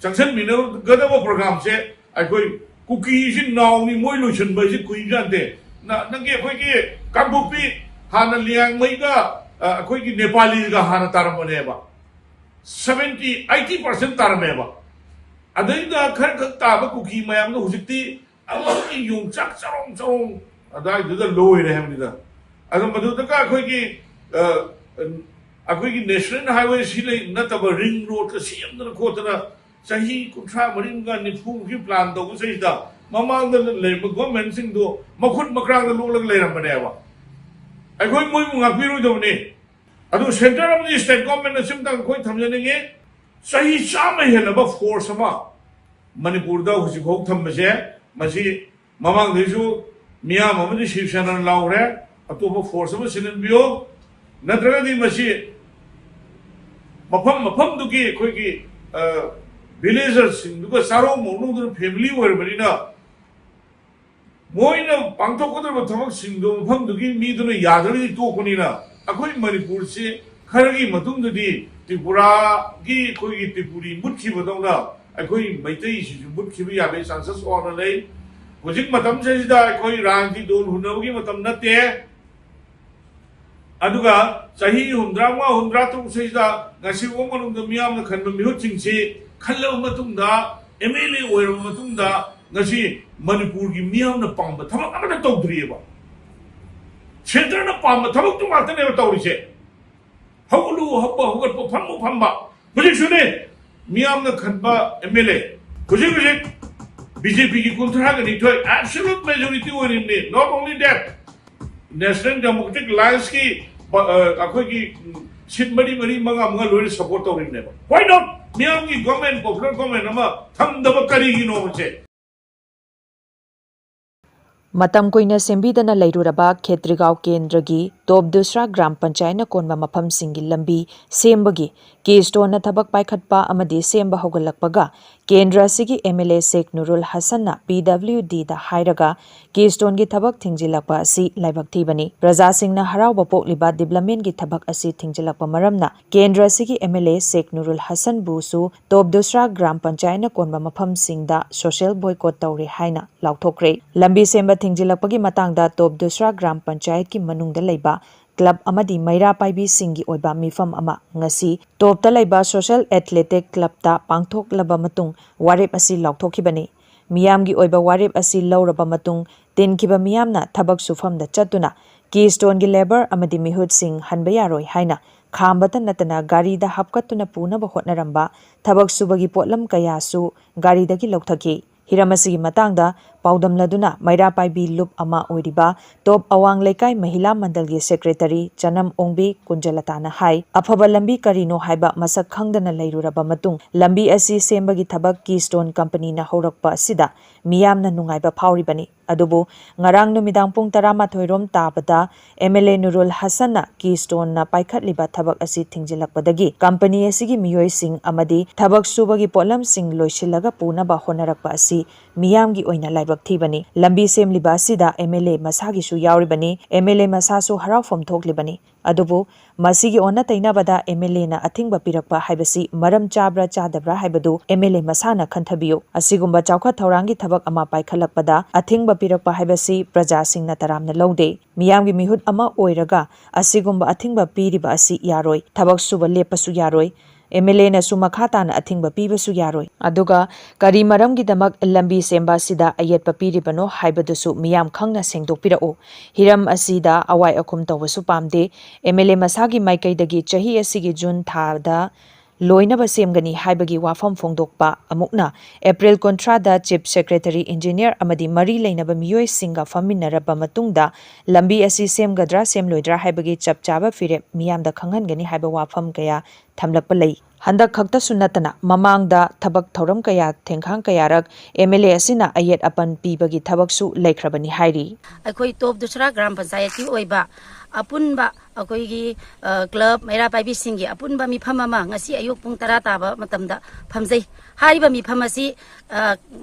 ꯆꯪꯁꯤꯟꯃꯤꯟꯅꯒꯗꯕ ꯄ꯭ꯔꯣꯒ꯭ꯔꯥꯝꯁꯦ ꯑꯩꯈꯣꯏ ꯀꯨꯀꯤꯁꯤ ꯅꯥꯎꯅꯤ, ꯃꯣꯏ ꯂꯣꯏꯁꯤꯟꯕ ꯍꯥꯏꯁꯤ ꯀꯨꯏꯕ ꯌꯥꯗꯦ꯫ ꯅ-, ꯅꯪꯒꯤ ꯑꯩꯈꯣꯏꯒꯤ ꯀꯥꯡꯄꯣꯛꯄꯤ ꯍꯥꯟꯅ ꯂꯤꯌꯥꯡꯃꯩꯒ ꯑ, ꯑꯩꯈꯣꯏꯒꯤ ꯅꯦꯄꯥꯂꯤꯒ ꯍꯥꯟꯅ ꯇꯥꯔꯝꯕꯅꯦꯕ, ꯁꯚꯦꯟꯇꯤ ꯑꯩꯠꯇꯤ ꯄꯥꯔꯁꯦꯟ ꯇꯥꯔꯝꯃꯦꯕ꯫ ꯑꯗꯩꯗ ꯈꯔ ꯈꯛ ꯇꯥꯕ ꯀꯨꯀꯤ ꯃꯌꯥꯝꯗꯣ ꯍꯧꯖꯤꯛꯇꯤ ꯑꯃꯒꯤ ꯌꯣꯡꯆꯥꯛ ꯆꯔꯣꯡ ꯆꯔꯣꯡ ꯑꯗꯨꯋꯥꯏꯗꯨꯗ ꯂꯣꯏꯔꯦ ꯍꯥꯏꯕꯅꯤꯗ꯫ ꯑꯗꯣ ꯃꯗꯨꯗꯒ ꯑꯩꯈꯣꯏꯒꯤ, ꯑ, ꯑꯩꯈꯣꯏꯒꯤ ꯅꯦꯁꯅꯦꯜ ꯍꯥꯏꯋꯦ ꯁꯤ ꯂꯩ ꯅꯠꯇꯕ ꯔꯤꯡ ꯔꯣꯗꯀ ꯁꯦꯝꯗꯅ ꯈꯣꯠꯇꯅ ꯆꯍꯤ ꯀꯨꯟꯊ꯭ꯔꯥ ꯃꯔꯤꯒ ꯅꯤꯐꯨꯒꯤ ꯄ꯭ꯂꯥꯟ ꯇꯧꯕꯁꯤꯗ ꯃꯃꯥꯡꯗ ꯂꯩꯔꯝꯕ ꯒꯣꯔꯃꯦꯟꯁꯤꯡꯗꯣ ꯃꯈꯨꯠ ꯃꯈ꯭ꯔꯥꯗ ꯂꯣꯛꯂꯒ ꯂꯩꯔꯝꯕꯅꯦꯕ꯫ ꯑꯩꯈꯣꯏ ꯃꯣꯏꯕꯨ ꯉꯥꯛꯄꯤꯔꯣꯏꯗꯕꯅꯤ꯫ ꯑꯗꯨ ꯁꯦꯟꯇꯔ ꯑꯃꯗꯤ ꯁ꯭ꯇꯦꯠ ꯒꯣꯔꯃꯦꯟꯅ ꯁꯤꯝꯇꯪ ꯑꯩꯈꯣꯏ ꯊꯝꯖꯅꯤꯡꯉꯤ꯫ ꯆꯍꯤ ꯆꯥꯝꯃ ꯍꯦꯜꯂꯕ ꯐꯣꯔꯁ ꯑꯃ ꯃꯅꯤꯄꯨꯔꯗ ꯍꯧꯖꯤꯛꯐꯥꯎ ꯊꯝꯕꯁꯦ, ꯃꯁꯤ ꯃꯃꯥꯡꯗꯩꯁꯨ ꯃꯤꯌꯥꯝ ꯑꯃꯗꯤ ꯁꯤꯕ ꯁꯦꯅꯥꯅ ꯂꯥꯎꯈ꯭ꯔꯦ, "ꯑꯇꯣꯞꯄ ꯐꯣꯔꯁ ꯑꯃ ꯁꯤꯟꯍꯟꯕꯤꯌꯨ, ꯅꯠꯇ꯭ꯔꯒꯗꯤ ꯃꯁꯤ ꯃꯐꯝ ꯃꯐꯝꯗꯨꯒꯤ ꯑꯩꯈꯣꯏꯒꯤ, ꯑ, ꯚꯤꯂꯦꯖꯔꯁꯤꯡꯗꯨꯒ ꯆꯥꯔꯣꯡ ꯃꯧꯔꯣꯡꯗꯨꯅ ꯐꯦꯃꯤꯂꯤ ꯑꯣꯏꯔꯕꯅꯤꯅ ꯃꯣꯏꯅ ꯄꯥꯡꯊꯣꯛꯀꯗꯧꯔꯤꯕ ꯊꯕꯛꯁꯤꯡꯗꯣ ꯃꯐꯝꯗꯨꯒꯤ ꯃꯤꯗꯨꯅ ꯌꯥꯗ꯭ꯔꯒꯗꯤ ꯇꯣꯛꯄꯅꯤꯅ ꯑꯩꯈꯣꯏ ꯃꯅꯤꯄꯨꯔꯁꯤ ꯈꯔꯒꯤ ꯃꯇꯨꯡꯗꯗꯤ ꯇ꯭ꯔꯤꯄꯨꯔꯥꯒꯤ ꯑꯩꯈꯣꯏꯒꯤ ꯇ꯭ꯔꯤꯄꯨꯔꯤ ꯃꯨꯠꯈꯤꯕꯗꯧꯅ ꯑꯩꯈꯣꯏ ꯃꯩꯇꯩꯁꯤꯁꯨ ꯃꯨꯠꯈꯤꯕ ꯌꯥꯕꯒꯤ ꯆꯥꯟꯁꯦꯁ ꯋꯥꯡꯅ ꯂꯩ꯫ ꯍꯧꯖꯤꯛ ꯃꯇꯝꯁꯤꯗꯩꯁꯤꯗ ꯑꯩꯈꯣꯏ ꯔꯥꯟꯒꯤ ꯗꯣꯜ ꯍꯨꯟꯅꯕꯒꯤ ꯃꯇꯝ ꯅꯠꯇꯦ꯫ ꯑꯗꯨꯒ ꯆꯍꯤ ꯍꯨꯝꯗ꯭ꯔꯥ ꯃꯉꯥ, ꯍꯨꯝꯗ꯭ꯔꯥ ꯇꯔꯨꯛ ꯁꯤꯗ ꯉꯁꯤ ꯐꯥꯎ ꯃꯅꯨꯡꯗ ꯃꯤꯌꯥꯝꯅ ꯈꯟꯕ ꯃꯤꯍꯨꯠꯁꯤꯡꯁꯤ ꯈꯜꯂꯕ ꯃꯇꯨꯡꯗ, ꯑꯦꯝ ꯑꯦꯜ ꯑꯦ ꯑꯣꯏꯔꯕ ꯃꯇꯨꯡꯗ, ꯉꯁꯤ ꯃꯅꯤꯄꯨꯔꯒꯤ ꯃꯤꯌꯥꯝꯅ ꯄꯥꯝꯕ ꯊꯕꯛ ꯑꯃꯠꯇ ꯇꯧꯗ꯭ꯔꯤꯑꯕ꯫ ꯁꯦꯟꯇꯔꯅ ꯄꯥꯝꯕ ꯊꯕꯛꯇꯨ ꯉꯥꯛꯇꯅꯦꯕ ꯇꯧꯔꯤꯁꯦ꯫ ꯍꯧꯒꯠꯂꯨ ꯍꯧꯕ, ꯍꯧꯒꯠꯄ, ꯐꯝꯃꯨ ꯐꯝꯕ꯫ ꯍꯧꯖꯤꯛꯁꯨꯅꯦ, ꯃꯤꯌꯥꯝꯅ ꯈꯟꯕ ꯑꯦꯝ ꯑꯦꯜ ꯑꯦ ꯍꯧꯖꯤꯛ ꯍꯧꯖꯤꯛ ꯕꯤ ꯖꯦ ꯄꯤꯒꯤ ꯀꯨꯟꯊ꯭ꯔꯥꯒ ꯅꯤꯊꯣꯏ absolute majority ꯑꯣꯏꯔꯤꯕꯅꯤ꯫ Not only that, National Democratic Alliance ꯀꯤ, ꯑ, ꯑꯩꯈꯣꯏꯒꯤ, ꯎꯝ, ꯁꯤꯠ ꯃꯔꯤ ꯃꯔꯤ ꯃꯉꯥ ꯃꯉꯥ ꯂꯣꯏꯅ ꯁꯄꯣꯔꯠ ꯇꯧꯔꯤꯕꯅꯦꯕ꯫ Why not? ꯃꯤꯌꯥꯝꯒꯤ ꯒꯣꯔꯃꯦꯟ, ꯄꯣꯄꯨꯂꯔ ꯒꯣꯔꯃꯦꯟ ꯑꯃ ꯊꯝꯗꯕ ꯀꯔꯤꯒꯤꯅꯣꯕꯁꯦ? ꯃꯇꯝ ꯀꯨꯏꯅ ꯁꯦꯝꯕꯤꯗꯅ ꯂꯩꯔꯨꯔꯕ ꯈꯦꯇ꯭ꯔꯤꯒꯥꯎ ꯀꯦꯟꯗ꯭ꯔꯒꯤ ꯇꯣꯞ ꯗꯨꯁ꯭ꯔꯥ ꯒ꯭ꯔꯥꯝ ꯄꯟꯆꯥꯌꯠꯅ ꯀꯣꯟꯕ ꯃꯐꯝꯁꯤꯡꯒꯤ ꯂꯝꯕꯤ ꯁꯦꯝꯕꯒꯤ ꯀꯦ ꯁ꯭ꯇꯣꯟꯅ ꯊꯕꯛ ꯄꯥꯏꯈꯠꯄ ꯑꯃꯗꯤ ꯁꯦꯝꯕ ꯍꯧꯒꯠꯂꯛꯄꯒ ꯀꯦꯟꯗ꯭ꯔ ꯑꯁꯤꯒꯤ M L A Sheikh Nurul ꯍꯁꯟꯅ ꯄꯤ ꯗꯕ꯭ꯂꯤꯎ ꯗꯤꯗ ꯍꯥꯏꯔꯒ ꯀꯦ ꯁ꯭ꯇꯣꯟꯒꯤ ꯊꯕꯛ ꯊꯤꯡꯖꯤꯜꯂꯛꯄ ꯑꯁꯤ ꯂꯥꯏꯕꯛ ꯊꯤꯕꯅꯤ꯫ ꯄ꯭ꯔꯖꯥꯁꯤꯡꯅ ꯍꯔꯥꯎꯕ ꯄꯣꯛꯂꯤꯕ ꯗꯤꯕ꯭ꯂꯞꯃꯦꯟꯒꯤ ꯊꯕꯛ ꯑꯁꯤ ꯊꯤꯡꯖꯤꯜꯂꯛꯄ ꯃꯔꯝꯅ ꯀꯦꯟꯗ꯭ꯔ ꯑꯁꯤꯒꯤ M L A Sheikh Nurul ꯍꯁꯟꯕꯨꯁꯨ ꯇꯣꯞ ꯗꯨꯁ꯭ꯔꯥ ꯒ꯭ꯔꯥꯝ ꯄꯟꯆꯥꯌꯠꯅ ꯀꯣꯟꯕ ꯃꯐꯝꯁꯤꯡꯗ ꯁꯣꯁꯤꯌꯦꯜ ꯕꯣꯏꯀꯣꯠ ꯇꯧꯔꯦ ꯍꯥꯏꯅ ꯂꯥꯎꯊꯣꯛꯈ꯭ꯔꯦ꯫ ꯂꯝꯕꯤ ꯁꯦꯝꯕ ꯊꯤꯡꯖꯤꯜꯂꯛꯄꯒꯤ ꯃꯇꯥꯡꯗ ꯇꯣꯞ ꯗꯨꯁ꯭ꯔꯥ ꯒ꯭ꯔꯥꯝ ꯄꯟꯆꯥꯌꯠꯀꯤ ꯃꯅꯨꯡꯗ ꯂꯩꯕ ꯀ꯭ꯂꯕ ꯑꯃꯗꯤ ꯃꯩꯔꯥ ꯄꯥꯏꯕꯤꯁꯤꯡꯒꯤ ꯑꯣꯏꯕ ꯃꯤꯐꯝ ꯑꯃ ꯉꯁꯤ ꯇꯣꯞꯇ ꯂꯩꯕ ꯁꯣꯁꯤꯌꯦꯜ ꯑꯦꯊꯂꯦꯇꯤꯛ ꯀ꯭ꯂꯕꯇ ꯄꯥꯡꯊꯣꯛꯂꯕ ꯃꯇꯨꯡ ꯋꯥꯔꯦꯞ ꯑꯁꯤ ꯂꯥꯎꯊꯣꯛꯈꯤꯕꯅꯤ꯫ ꯃꯤꯌꯥꯝꯒꯤ ꯑꯣꯏꯕ ꯋꯥꯔꯦꯞ ꯑꯁꯤ ꯂꯧꯔꯕ ꯃꯇꯨꯡ ꯇꯤꯟꯈꯤꯕ ꯃꯤꯌꯥꯝꯅ ꯊꯕꯛ ꯁꯨꯐꯝꯗ ꯆꯠꯇꯨꯅ ꯀꯤꯁꯇꯣꯟꯒꯤ ꯂꯦꯕꯔ ꯑꯃꯗꯤ ꯃꯤꯍꯨꯠꯁꯤꯡ ꯍꯟꯕ ꯌꯥꯔꯣꯏ ꯍꯥꯏꯅ ꯈꯥꯝꯕꯇ ꯅꯠꯇꯅ ꯒꯥꯔꯤꯗ ꯍꯥꯞꯀꯠꯇꯨꯅ ꯄꯨꯅꯕ ꯍꯣꯠꯅꯔꯝꯕ ꯊꯕꯛ ꯁꯨꯕꯒꯤ ꯄꯣꯠꯂꯝ ꯀꯌꯥꯁꯨ ꯒꯥꯔꯤꯗꯒꯤ ꯂꯧꯊꯈꯤ꯫ ꯍꯤꯔꯝ ꯑꯁꯤꯒꯤ ꯃꯇꯥꯡꯗ ꯄꯥꯎꯗꯝꯂꯗꯨꯅ ꯃꯩꯔꯥ ꯄꯥꯏꯕꯤ ꯂꯨꯞ ꯑꯃ ꯑꯣꯏꯔꯤꯕ ꯇꯣꯞ ꯑꯋꯥꯡ ꯂꯩꯀꯥꯏ ꯃꯍꯤꯂꯥ ꯃꯟꯗꯜꯒꯤ ꯁꯦꯀ꯭ꯔꯦꯇꯔꯤ ꯆꯅꯝ ꯑꯣꯡꯕꯤ ꯀꯨꯟꯖꯂꯇꯥꯅ ꯍꯥꯏ, ꯑꯐꯕ ꯂꯝꯕꯤ ꯀꯔꯤꯅꯣ ꯍꯥꯏꯕ ꯃꯁꯛ ꯈꯪꯗꯅ ꯂꯩꯔꯨꯔꯕ ꯃꯇꯨꯡ ꯂꯝꯕꯤ ꯑꯁꯤ ꯁꯦꯝꯕꯒꯤ ꯊꯕꯛ ꯀꯤꯁꯇꯣꯟ ꯀꯝꯄꯅꯤꯅ ꯍꯧꯔꯛꯄ ꯑꯁꯤꯗ ꯃꯤꯌꯥꯝꯅ ꯅꯨꯡꯉꯥꯏꯕ ꯐꯥꯎꯔꯤꯕꯅꯤ꯫ ꯑꯗꯨꯕꯨ ꯉꯔꯥꯡ ꯅꯨꯃꯤꯗꯥꯡ ꯄꯨꯡ ꯇꯔꯥꯃꯥꯊꯣꯏ ꯔꯣꯝ ꯇꯥꯕꯗ ꯑꯦꯝ ꯑꯦꯜ ꯑꯦ ꯅꯨꯔꯨꯜ ꯍꯁꯟꯅ ꯀꯤꯁꯇꯣꯟꯅ ꯄꯥꯏꯈꯠꯂꯤꯕ ꯊꯕꯛ ꯑꯁꯤ ꯊꯤꯡꯖꯤꯜꯂꯛꯄꯗꯒꯤ ꯀꯝꯄꯅꯤ ꯑꯁꯤꯒꯤ ꯃꯤꯑꯣꯏꯁꯤꯡ ꯑꯃꯗꯤ ꯊꯕꯛ ꯁꯨꯕꯒꯤ ꯄꯣꯠꯂꯝꯁꯤꯡ ꯂꯣꯏꯁꯤꯜꯂꯒ ꯄꯨꯅꯕ ꯍꯣꯠꯅꯔꯛꯄ ꯑꯁꯤ ꯃꯤꯌꯥꯝꯒꯤ ꯑꯣꯏꯅ ꯂꯥꯏꯕꯛ ꯊꯤꯕꯅꯤ꯫ ꯂꯝꯕꯤ ꯁꯦꯝꯂꯤꯕ ꯑꯁꯤꯗ ꯑꯦꯝ ꯑꯦꯜ ꯑꯦ ꯃꯁꯥꯒꯤꯁꯨ ꯌꯥꯎꯔꯤꯕꯅꯤ꯫ ꯑꯦꯝ ꯑꯦꯜ ꯑꯦ ꯃꯁꯥꯁꯨ ꯍꯔꯥꯎꯐꯝ ꯊꯣꯛꯂꯤꯕꯅꯤ꯫ ꯑꯗꯨꯕꯨ ꯃꯁꯤꯒꯤ ꯑꯣꯟꯅ ꯇꯩꯅꯕꯗ ꯑꯦꯝ ꯑꯦꯜ ꯑꯦꯅ ꯑꯊꯤꯡꯕ ꯄꯤꯔꯛꯄ ꯍꯥꯏꯕꯁꯤ ꯃꯔꯝ ꯆꯥꯕ꯭ꯔꯥ ꯆꯥꯗꯕ꯭ꯔꯥ ꯍꯥꯏꯕꯗꯨ ꯑꯦꯝ ꯑꯦꯜ ꯑꯦ ꯃꯁꯥꯅ ꯈꯟꯊꯕꯤꯌꯨ꯫ ꯑꯁꯤꯒꯨꯝꯕ ꯆꯥꯎꯈꯠ ꯊꯧꯔꯥꯡꯒꯤ ꯊꯕꯛ ꯑꯃ ꯄꯥꯏꯈꯠꯂꯛꯄꯗ ꯑꯊꯤꯡꯕ ꯄꯤꯔꯛꯄ ꯍꯥꯏꯕꯁꯤ ꯄ꯭ꯔꯖꯥꯁꯤꯡꯅ ꯇꯔꯥꯝꯅ ꯂꯧꯗꯦ꯫ ꯃꯤꯌꯥꯝꯒꯤ ꯃꯤꯍꯨꯠ ꯑꯃ ꯑꯣꯏꯔꯒ ꯑꯁꯤꯒꯨꯝꯕ ꯑꯊꯤꯡꯕ ꯄꯤꯔꯤꯕ ꯑꯁꯤ ꯌꯥꯔꯣꯏ꯫ ꯊꯕꯛ ꯁꯨꯕ ꯂꯦꯞꯄꯁꯨ ꯌꯥꯔꯣꯏ꯫ ꯑꯦꯝ ꯑꯦꯜ ꯑꯦꯅꯁꯨ ꯃꯈꯥ ꯇꯥꯅ ꯑꯊꯤꯡꯕ ꯄꯤꯕꯁꯨ ꯌꯥꯔꯣꯏ꯫ ꯑꯗꯨꯒ ꯀꯔꯤ ꯃꯔꯝꯒꯤꯗꯃꯛ ꯂꯝꯕꯤ ꯁꯦꯝꯕ ꯑꯁꯤꯗ ꯑꯌꯦꯠꯄ ꯄꯤꯔꯤꯕꯅꯣ ꯍꯥꯏꯕꯗꯨꯁꯨ ꯃꯤꯌꯥꯝ ꯈꯪꯅ ꯁꯦꯡꯗꯣꯛꯄꯤꯔꯛꯎ꯫ ꯍꯤꯔꯝ ꯑꯁꯤꯗ ꯑꯋꯥꯏ ꯑꯈꯨꯝ ꯇꯧꯕꯁꯨ ꯄꯥꯝꯗꯦ꯫ ꯑꯦꯝ ꯑꯦꯜ ꯑꯦ ꯃꯁꯥꯒꯤ ꯃꯥꯏꯀꯩꯗꯒꯤ ꯆꯍꯤ ꯑꯁꯤꯒꯤ ꯖꯨꯟ ꯊꯥꯗ ꯂꯣꯏꯅꯕ ꯁꯦꯝꯒꯅꯤ ꯍꯥꯏꯕꯒꯤ ꯋꯥꯐꯝ ꯐꯣꯡꯗꯣꯛꯄ ꯑꯃꯨꯛꯅ ꯑꯦꯄ꯭ꯔꯤꯜ ꯀꯨꯟꯊ꯭ꯔꯥꯗ ꯆꯤꯐ ꯁꯦꯀ꯭ꯔꯦꯇꯔꯤ, ꯏꯟꯖꯤꯅꯤꯌꯔ ꯑꯃꯗꯤ ꯃꯔꯤ ꯂꯩꯅꯕ ꯃꯤꯑꯣꯏꯁꯤꯡꯒ ꯐꯝꯃꯤꯟꯅꯔꯕ ꯃꯇꯨꯡꯗ ꯂꯝꯕꯤ ꯑꯁꯤ ꯁꯦꯝꯒꯗ꯭ꯔꯥ ꯁꯦꯝꯂꯣꯏꯗ꯭ꯔꯥ ꯍꯥꯏꯕꯒꯤ ꯆꯞ ꯆꯥꯕ ꯐꯤꯔꯦꯞ ꯃꯤꯌꯥꯝꯗ ꯈꯪꯍꯟꯒꯅꯤ ꯍꯥꯏꯕ ꯋꯥꯐꯝ ꯀꯌꯥ ꯊꯝꯂꯛꯄ ꯂꯩ꯫ ꯍꯟꯗꯛ ꯈꯛꯇꯁꯨ ꯅꯠꯇꯅ ꯃꯃꯥꯡꯗ ꯊꯕꯛ ꯊꯧꯔꯝ ꯀꯌꯥ, ꯊꯦꯡꯈꯥꯡ ꯀꯌꯥꯔꯛ ꯑꯦꯝ ꯑꯦꯜ ꯑꯦ ꯑꯁꯤꯅ ꯑꯌꯦꯠ ꯑꯄꯟ ꯄꯤꯕꯒꯤ ꯊꯕꯛꯁꯨ ꯂꯩꯈ꯭ꯔꯕꯅꯤ ꯍꯥꯏꯔꯤ꯫ ꯑꯩꯈꯣꯏ ꯇꯣꯞ ꯗꯨꯁꯔꯥ ꯒ꯭ꯔꯥꯝ ꯄꯟꯆꯥꯌꯠꯀꯤ ꯑꯣꯏꯕ ꯑꯄꯨꯟꯕ ꯑꯩꯈꯣꯏꯒꯤ, ꯑ, ꯀ꯭ꯂꯕ ꯃꯩꯔꯥ ꯄꯥꯏꯕꯤꯁꯤꯡꯒꯤ ꯑꯄꯨꯟꯕ ꯃꯤꯐꯝ ꯑꯃ ꯉꯁꯤ ꯑꯌꯨꯛ ꯄꯨꯡ ꯇꯔꯥ ꯇꯥꯕ ꯃꯇꯝꯗ ꯐꯝꯖꯩ꯫ ꯍꯥꯏꯔꯤꯕ ꯃꯤꯐꯝ ꯑꯁꯤ, ꯑ,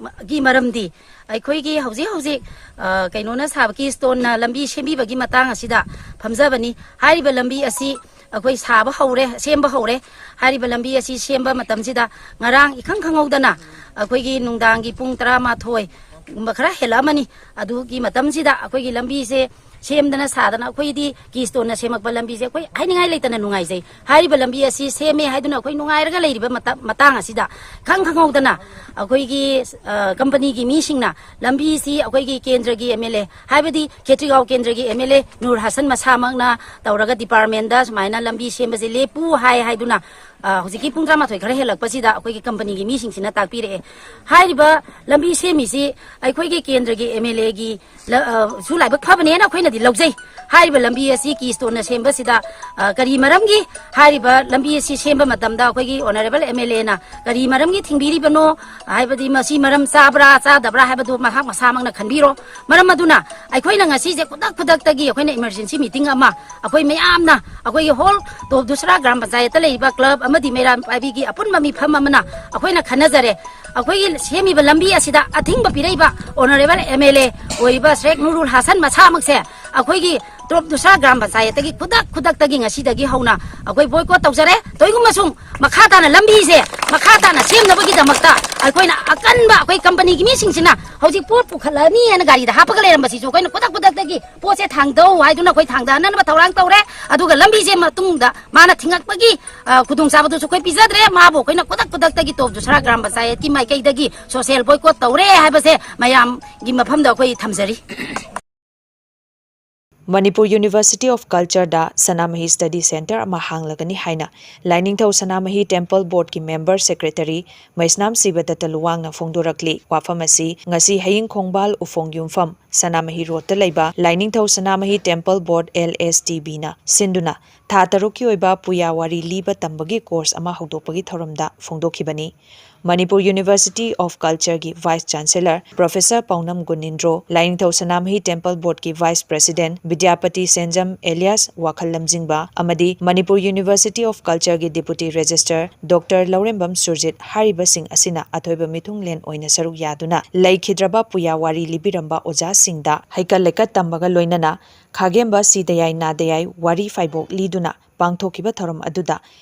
ꯒꯤ ꯃꯔꯝꯗꯤ ꯑꯩꯈꯣꯏꯒꯤ ꯍꯧꯖꯤꯛ ꯍꯧꯖꯤꯛ, ꯑ, ꯀꯩꯅꯣꯅ ꯁꯥꯕ, ꯀꯤꯁꯇꯣꯟꯅ ꯂꯝꯕꯤ ꯁꯦꯝꯕꯤꯕꯒꯤ ꯃꯇꯥꯡ ꯑꯁꯤꯗ ꯐꯝꯖꯕꯅꯤ꯫ ꯍꯥꯏꯔꯤꯕ ꯂꯝꯕꯤ ꯑꯁꯤ ꯑꯩꯈꯣꯏ ꯁꯥꯕ ꯍꯧꯔꯦ, ꯁꯦꯝꯕ ꯍꯧꯔꯦ꯫ ꯍꯥꯏꯔꯤꯕ ꯂꯝꯕꯤ ꯑꯁꯤ ꯁꯦꯝꯕ ꯃꯇꯝꯁꯤꯗ ꯉꯔꯥꯡ ꯏꯈꯪ ꯈꯪꯍꯧꯗꯅ ꯑꯩꯈꯣꯏꯒꯤ ꯅꯨꯡꯗꯥꯡꯒꯤ ꯄꯨꯡ ꯇꯔꯥꯃꯥꯊꯣꯏ ꯒꯨꯝꯕ ꯈꯔ ꯍꯦꯜꯂꯛꯑꯃꯅꯤ꯫ ꯑꯗꯨꯒꯤ ꯃꯇꯝꯁꯤꯗ ꯑꯩꯈꯣꯏꯒꯤ ꯂꯝꯕꯤꯁꯦ ꯁꯦꯝꯗꯅ ꯁꯥꯗꯅ ꯑꯩꯈꯣꯏꯗꯤ ꯀꯤꯁꯇꯣꯟꯅ ꯁꯦꯝꯃꯛꯄ ꯂꯝꯕꯤꯁꯦ ꯑꯩꯈꯣꯏ ꯍꯥꯏꯅꯤꯡꯉꯥꯏ ꯂꯩꯇꯅ ꯅꯨꯡꯉꯥꯏꯖꯩ꯫ ꯍꯥꯏꯔꯤꯕ ꯂꯝꯕꯤ ꯑꯁꯤ ꯁꯦꯝꯃꯦ ꯍꯥꯏꯗꯨꯅ ꯑꯩꯈꯣꯏ ꯅꯨꯡꯉꯥꯏꯔꯒ ꯂꯩꯔꯤꯕ ꯃꯇꯝ, ꯃꯇꯥꯡ ꯑꯁꯤꯗ ꯈꯪ ꯈꯪꯍꯧꯗꯅ ꯑꯩꯈꯣꯏꯒꯤ, ꯑ, ꯀꯝꯄꯅꯤꯒꯤ ꯃꯤꯁꯤꯡꯅ ꯂꯝꯕꯤꯁꯤ ꯑꯩꯈꯣꯏꯒꯤ ꯀꯦꯟꯗ꯭ꯔꯒꯤ ꯑꯦꯝ ꯑꯦꯜ ꯑꯦ, ꯍꯥꯏꯕꯗꯤ ꯈꯦꯇ꯭ꯔꯤꯒꯥꯎ ꯀꯦꯟꯗ꯭ꯔꯒꯤ ꯑꯦꯝ ꯑꯦꯜ ꯑꯦ ꯅꯨꯔ ꯍꯥꯁꯟ ꯃꯁꯥꯃꯛꯅ ꯇꯧꯔꯒ ꯗꯤꯄꯥꯔꯠꯃꯦꯟꯗ ꯁꯨꯃꯥꯏꯅ ꯂꯝꯕꯤ ꯁꯦꯝꯕꯁꯦ ꯂꯦꯞꯄꯨ ꯍꯥꯏ ꯍꯥꯏꯗꯨꯅ, ꯑ, ꯍꯧꯖꯤꯛꯀꯤ ꯄꯨꯡ ꯇꯔꯥꯃꯥꯊꯣꯏ ꯈꯔ ꯍꯦꯜꯂꯛꯄꯁꯤꯗ ꯑꯩꯈꯣꯏꯒꯤ ꯀꯝꯄꯅꯤꯒꯤ ꯃꯤꯁꯤꯡꯁꯤꯅ ꯇꯥꯛꯄꯤꯔꯛꯑꯦ꯫ ꯍꯥꯏꯔꯤꯕ ꯂꯝꯕꯤ ꯁꯦꯝꯃꯤꯁꯤ ꯑꯩꯈꯣꯏꯒꯤ ꯀꯦꯟꯗ꯭ꯔꯒꯤ ꯑꯦꯝ ꯑꯦꯜ ꯑꯦꯒꯤ ꯂ-, ꯑ, ꯁꯨ ꯂꯥꯏꯕꯛ ꯐꯕꯅꯦꯅ ꯑꯩꯈꯣꯏꯅꯗꯤ ꯂꯧꯖꯩ꯫ ꯍꯥꯏꯔꯤꯕ ꯂꯝꯕꯤ ꯑꯁꯤ ꯀꯤꯁꯇꯣꯟꯅ ꯁꯦꯝꯕꯁꯤꯗ, ꯑ, ꯀꯔꯤ ꯃꯔꯝꯒꯤ ꯍꯥꯏꯔꯤꯕ ꯂꯝꯕꯤ ꯑꯁꯤ ꯁꯦꯝꯕ ꯃꯇꯝꯗ ꯑꯩꯈꯣꯏꯒꯤ ꯑꯣꯅꯔꯦꯕꯜ ꯑꯦꯝ ꯑꯦꯜ ꯑꯦꯅ ꯀꯔꯤ ꯃꯔꯝꯒꯤ ꯊꯤꯡꯕꯤꯔꯤꯕꯅꯣ? ꯍꯥꯏꯕꯗꯤ ꯃꯁꯤ ꯃꯔꯝ ꯆꯥꯕ꯭ꯔꯥ ꯆꯥꯗꯕ꯭ꯔꯥ ꯍꯥꯏꯕꯗꯨ ꯃꯍꯥꯛ ꯃꯁꯥꯃꯛꯅ ꯈꯟꯕꯤꯔꯣ꯫ ꯃꯔꯝ ꯑꯗꯨꯅ ꯑꯩꯈꯣꯏꯅ ꯉꯁꯤꯁꯦ ꯈꯨꯗꯛ ꯈꯨꯗꯛꯇꯒꯤ ꯑꯩꯈꯣꯏꯅ ꯏꯃꯔꯖꯦꯟꯁꯤ ꯃꯤꯇꯤꯡ ꯑꯃ ꯑꯩꯈꯣꯏ ꯃꯌꯥꯝꯅ ꯑꯩꯈꯣꯏꯒꯤ ꯍꯣꯜ ꯇꯣꯞ ꯗꯨꯁꯔꯥ ꯒ꯭ꯔꯥꯝ ꯄꯟꯆꯥꯌꯠꯇ ꯂꯩꯔꯤꯕ ꯀ꯭ꯂꯕ ꯑꯃꯗꯤ ꯃꯩꯔꯥ ꯄꯥꯏꯕꯤꯒꯤ ꯑꯄꯨꯟꯕ ꯃꯤꯐꯝ ꯑꯃꯅ ꯑꯩꯈꯣꯏꯅ ꯈꯟꯅꯖꯔꯦ꯫ ꯑꯩꯈꯣꯏꯒꯤ ꯁꯦꯝꯃꯤꯕ ꯂꯝꯕꯤ ꯑꯁꯤꯗ ꯑꯊꯤꯡꯕ ꯄꯤꯔꯛꯏꯕ ꯑꯣꯅꯔꯦꯕꯜ ꯑꯦꯝ ꯑꯦꯜ ꯑꯦ ꯑꯣꯏꯔꯤꯕ ꯁ꯭ꯔꯦꯛ ꯅꯨꯔꯨꯜ ꯍꯥꯁꯟ ꯃꯁꯥꯃꯛꯁꯦ ꯑꯩꯈꯣꯏꯒꯤ ꯇꯣꯞ ꯗꯨꯁꯥ ꯒ꯭ꯔꯥꯝ ꯄꯟꯆꯥꯌꯠꯇꯒꯤ ꯈꯨꯗꯛ ꯈꯨꯗꯛꯇꯒꯤ ꯉꯁꯤꯗꯒꯤ ꯍꯧꯅ ꯑꯩꯈꯣꯏ ꯕꯣꯏꯀꯣꯠ ꯇꯧꯖꯔꯦ꯫ ꯇꯧꯏꯒꯨꯝꯕꯁꯨꯡ ꯃꯈꯥ ꯇꯥꯅ ꯂꯝꯕꯤꯁꯦ ꯃꯈꯥ ꯇꯥꯅ ꯁꯦꯝꯅꯕꯒꯤꯗꯃꯛꯇ ꯑꯩꯈꯣꯏꯅ ꯑꯀꯟꯕ ꯑꯩꯈꯣꯏ ꯀꯝꯄꯅꯤꯒꯤ ꯃꯤꯁꯤꯡꯁꯤꯅ ꯍꯧꯖꯤꯛ ꯄꯣꯠ ꯄꯨꯈꯠꯂꯅꯤ ꯍꯥꯏꯅ ꯒꯥꯔꯤꯗ ꯍꯥꯞꯄꯒ ꯂꯩꯔꯝꯕꯁꯤꯁꯨ ꯑꯩꯈꯣꯏꯅ ꯈꯨꯗꯛ ꯈꯨꯗꯛꯇꯒꯤ ꯄꯣꯠꯁꯦ ꯊꯥꯡꯗꯧ ꯍꯥꯏꯗꯨꯅ ꯑꯩꯈꯣꯏ ꯊꯥꯡꯗꯅꯅꯕ ꯊꯧꯔꯥꯡ ꯇꯧꯔꯦ꯫ ꯑꯗꯨꯒ ꯂꯝꯕꯤꯁꯦ ꯃꯇꯨꯡꯗ ꯃꯥꯅ ꯊꯤꯡꯉꯛꯄꯒꯤ, ꯑ, ꯈꯨꯗꯣꯡꯆꯥꯕꯗꯨꯁꯨ ꯑꯩꯈꯣꯏ ꯄꯤꯖꯗ꯭ꯔꯦ꯫ ꯃꯥꯕꯨ ꯑꯩꯈꯣꯏꯅ ꯈꯨꯗꯛ ꯈꯨꯗꯛꯇꯒꯤ ꯇꯣꯞ ꯗꯨꯁꯥꯔꯥ ꯒ꯭ꯔꯥꯝ ꯄꯟꯆꯥꯌꯠꯀꯤ ꯃꯥꯏꯀꯩꯗꯒꯤ ꯁꯣꯁꯦꯜ ꯕꯣꯏꯀꯣꯠ ꯇꯧꯔꯦ ꯍꯥꯏꯕꯁꯦ ꯃꯌꯥꯝꯒꯤ ꯃꯐꯝꯗ ꯑꯩꯈꯣꯏ ꯊꯝꯖꯔꯤ꯫ ꯃꯅꯤꯄꯨꯔ ꯌꯨꯅꯤꯚꯔꯁꯤꯇꯤ ꯑꯣꯐ ꯀꯜꯆꯔꯗ ꯁꯅꯥꯃꯍꯤ ꯁ꯭ꯇꯗꯤ ꯁꯦꯟꯇꯔ ꯑꯃ ꯍꯥꯡꯂꯒꯅꯤ ꯍꯥꯏꯅ ꯂꯥꯏꯅꯤꯡꯊꯧ ꯁꯅꯥꯃꯍꯤ ꯇꯦꯝꯄꯜ ꯕꯣꯔꯗꯀꯤ ꯃꯦꯝꯕꯔ ꯁꯦꯀ꯭ꯔꯦꯇꯔꯤ ꯃꯩꯁꯅꯥꯝ ꯁꯤꯕꯗꯠꯇ ꯂꯨꯋꯥꯡꯅ ꯐꯣꯡꯗꯣꯔꯛꯂꯤ꯫ ꯋꯥꯐꯝ ꯑꯁꯤ ꯉꯁꯤ ꯍꯌꯤꯡ ꯈꯣꯡꯕꯥꯜ ꯎꯐꯣꯡ ꯌꯨꯝꯐꯝ ꯁꯅꯥꯃꯍꯤ ꯔꯣꯗꯇ ꯂꯩꯕ ꯂꯥꯏꯅꯤꯡꯊꯧ ꯁꯅꯥꯃꯍꯤ ꯇꯦꯝꯄꯜ ꯕꯣꯔꯗ, ꯑꯦꯜ ꯑꯦꯁ ꯇꯤ ꯕꯤꯅ ꯁꯤꯟꯗꯨꯅ ꯊꯥ ꯇꯔꯨꯛꯀꯤ ꯑꯣꯏꯕ ꯄꯨꯌꯥ ꯋꯥꯔꯤ ꯂꯤꯕ ꯇꯝꯕꯒꯤ ꯀꯣꯔꯁ ꯑꯃ ꯍꯧꯗꯣꯛꯄꯒꯤ ꯊꯧꯔꯝꯗ ꯐꯣꯡꯗꯣꯛꯈꯤꯕꯅꯤ꯫ ꯃꯅꯤꯄꯨꯔ ꯌꯨꯅꯤꯚꯔꯁꯤꯇꯤ ꯑꯣꯐ ꯀꯜꯆꯔꯒꯤ ꯚꯥꯏꯁ ꯆꯥꯟꯁꯦꯂꯔ ꯄ꯭ꯔꯣꯐꯦꯁꯔ ꯄꯥꯎꯅꯝ ꯒꯨꯅꯤꯟꯗ꯭ꯔꯣ, ꯂꯥꯏꯅꯤꯡꯊꯧ ꯁꯅꯥꯃꯍꯤ ꯇꯦꯝꯄꯜ ꯕꯣꯔꯗꯀꯤ ꯚꯥꯏꯁ ꯄ꯭ꯔꯦꯁꯤꯗꯦꯟꯠ ꯕꯤꯗ꯭ꯌꯥꯄꯇꯤ ꯁꯦꯟꯖꯝ ꯑꯦꯂꯤꯌꯥꯁ ꯋꯥꯈꯜ ꯂꯝꯖꯤꯡꯕ ꯑꯃꯗꯤ ꯃꯅꯤꯄꯨꯔ ꯌꯨꯅꯤꯚꯔꯁꯤꯇꯤ ꯑꯣꯐ ꯀꯜꯆꯔꯒꯤ ꯗꯤꯄꯨꯇꯤ ꯔꯦꯖꯤꯁꯇ꯭ꯔꯥꯔ ꯗꯣꯛꯇꯔ ꯂꯧꯔꯦꯝꯕꯝ ꯁꯨꯔꯖꯤꯠ ꯍꯥꯏꯔꯤꯕꯁꯤꯡ ꯑꯁꯤꯅ ꯑꯊꯣꯏꯕ ꯃꯤꯊꯨꯡꯂꯦꯟ ꯑꯣꯏꯅ ꯁꯔꯨꯛ ꯌꯥꯗꯨꯅ ꯂꯩꯈꯤꯗ꯭ꯔꯕ ꯄꯨꯌꯥ ꯋꯥꯔꯤ ꯂꯤꯕꯤꯔꯝꯕ ꯑꯣꯖꯥꯁꯤꯡꯗ ꯍꯩꯀꯠ ꯂꯩꯀꯠ ꯇꯝꯕꯒ ꯂꯣꯏꯅꯅ ꯈꯥꯒꯦꯝꯕ ꯁꯤꯗ ꯌꯥꯏ ꯅꯥꯗ ꯌꯥꯏ ꯋꯥꯔꯤ ꯐꯥꯏꯕꯣꯛ ꯂꯤꯗꯨꯅ ꯄꯥꯡꯊꯣꯛꯈꯤꯕ ꯊꯧꯔꯝ ꯑꯗꯨꯗ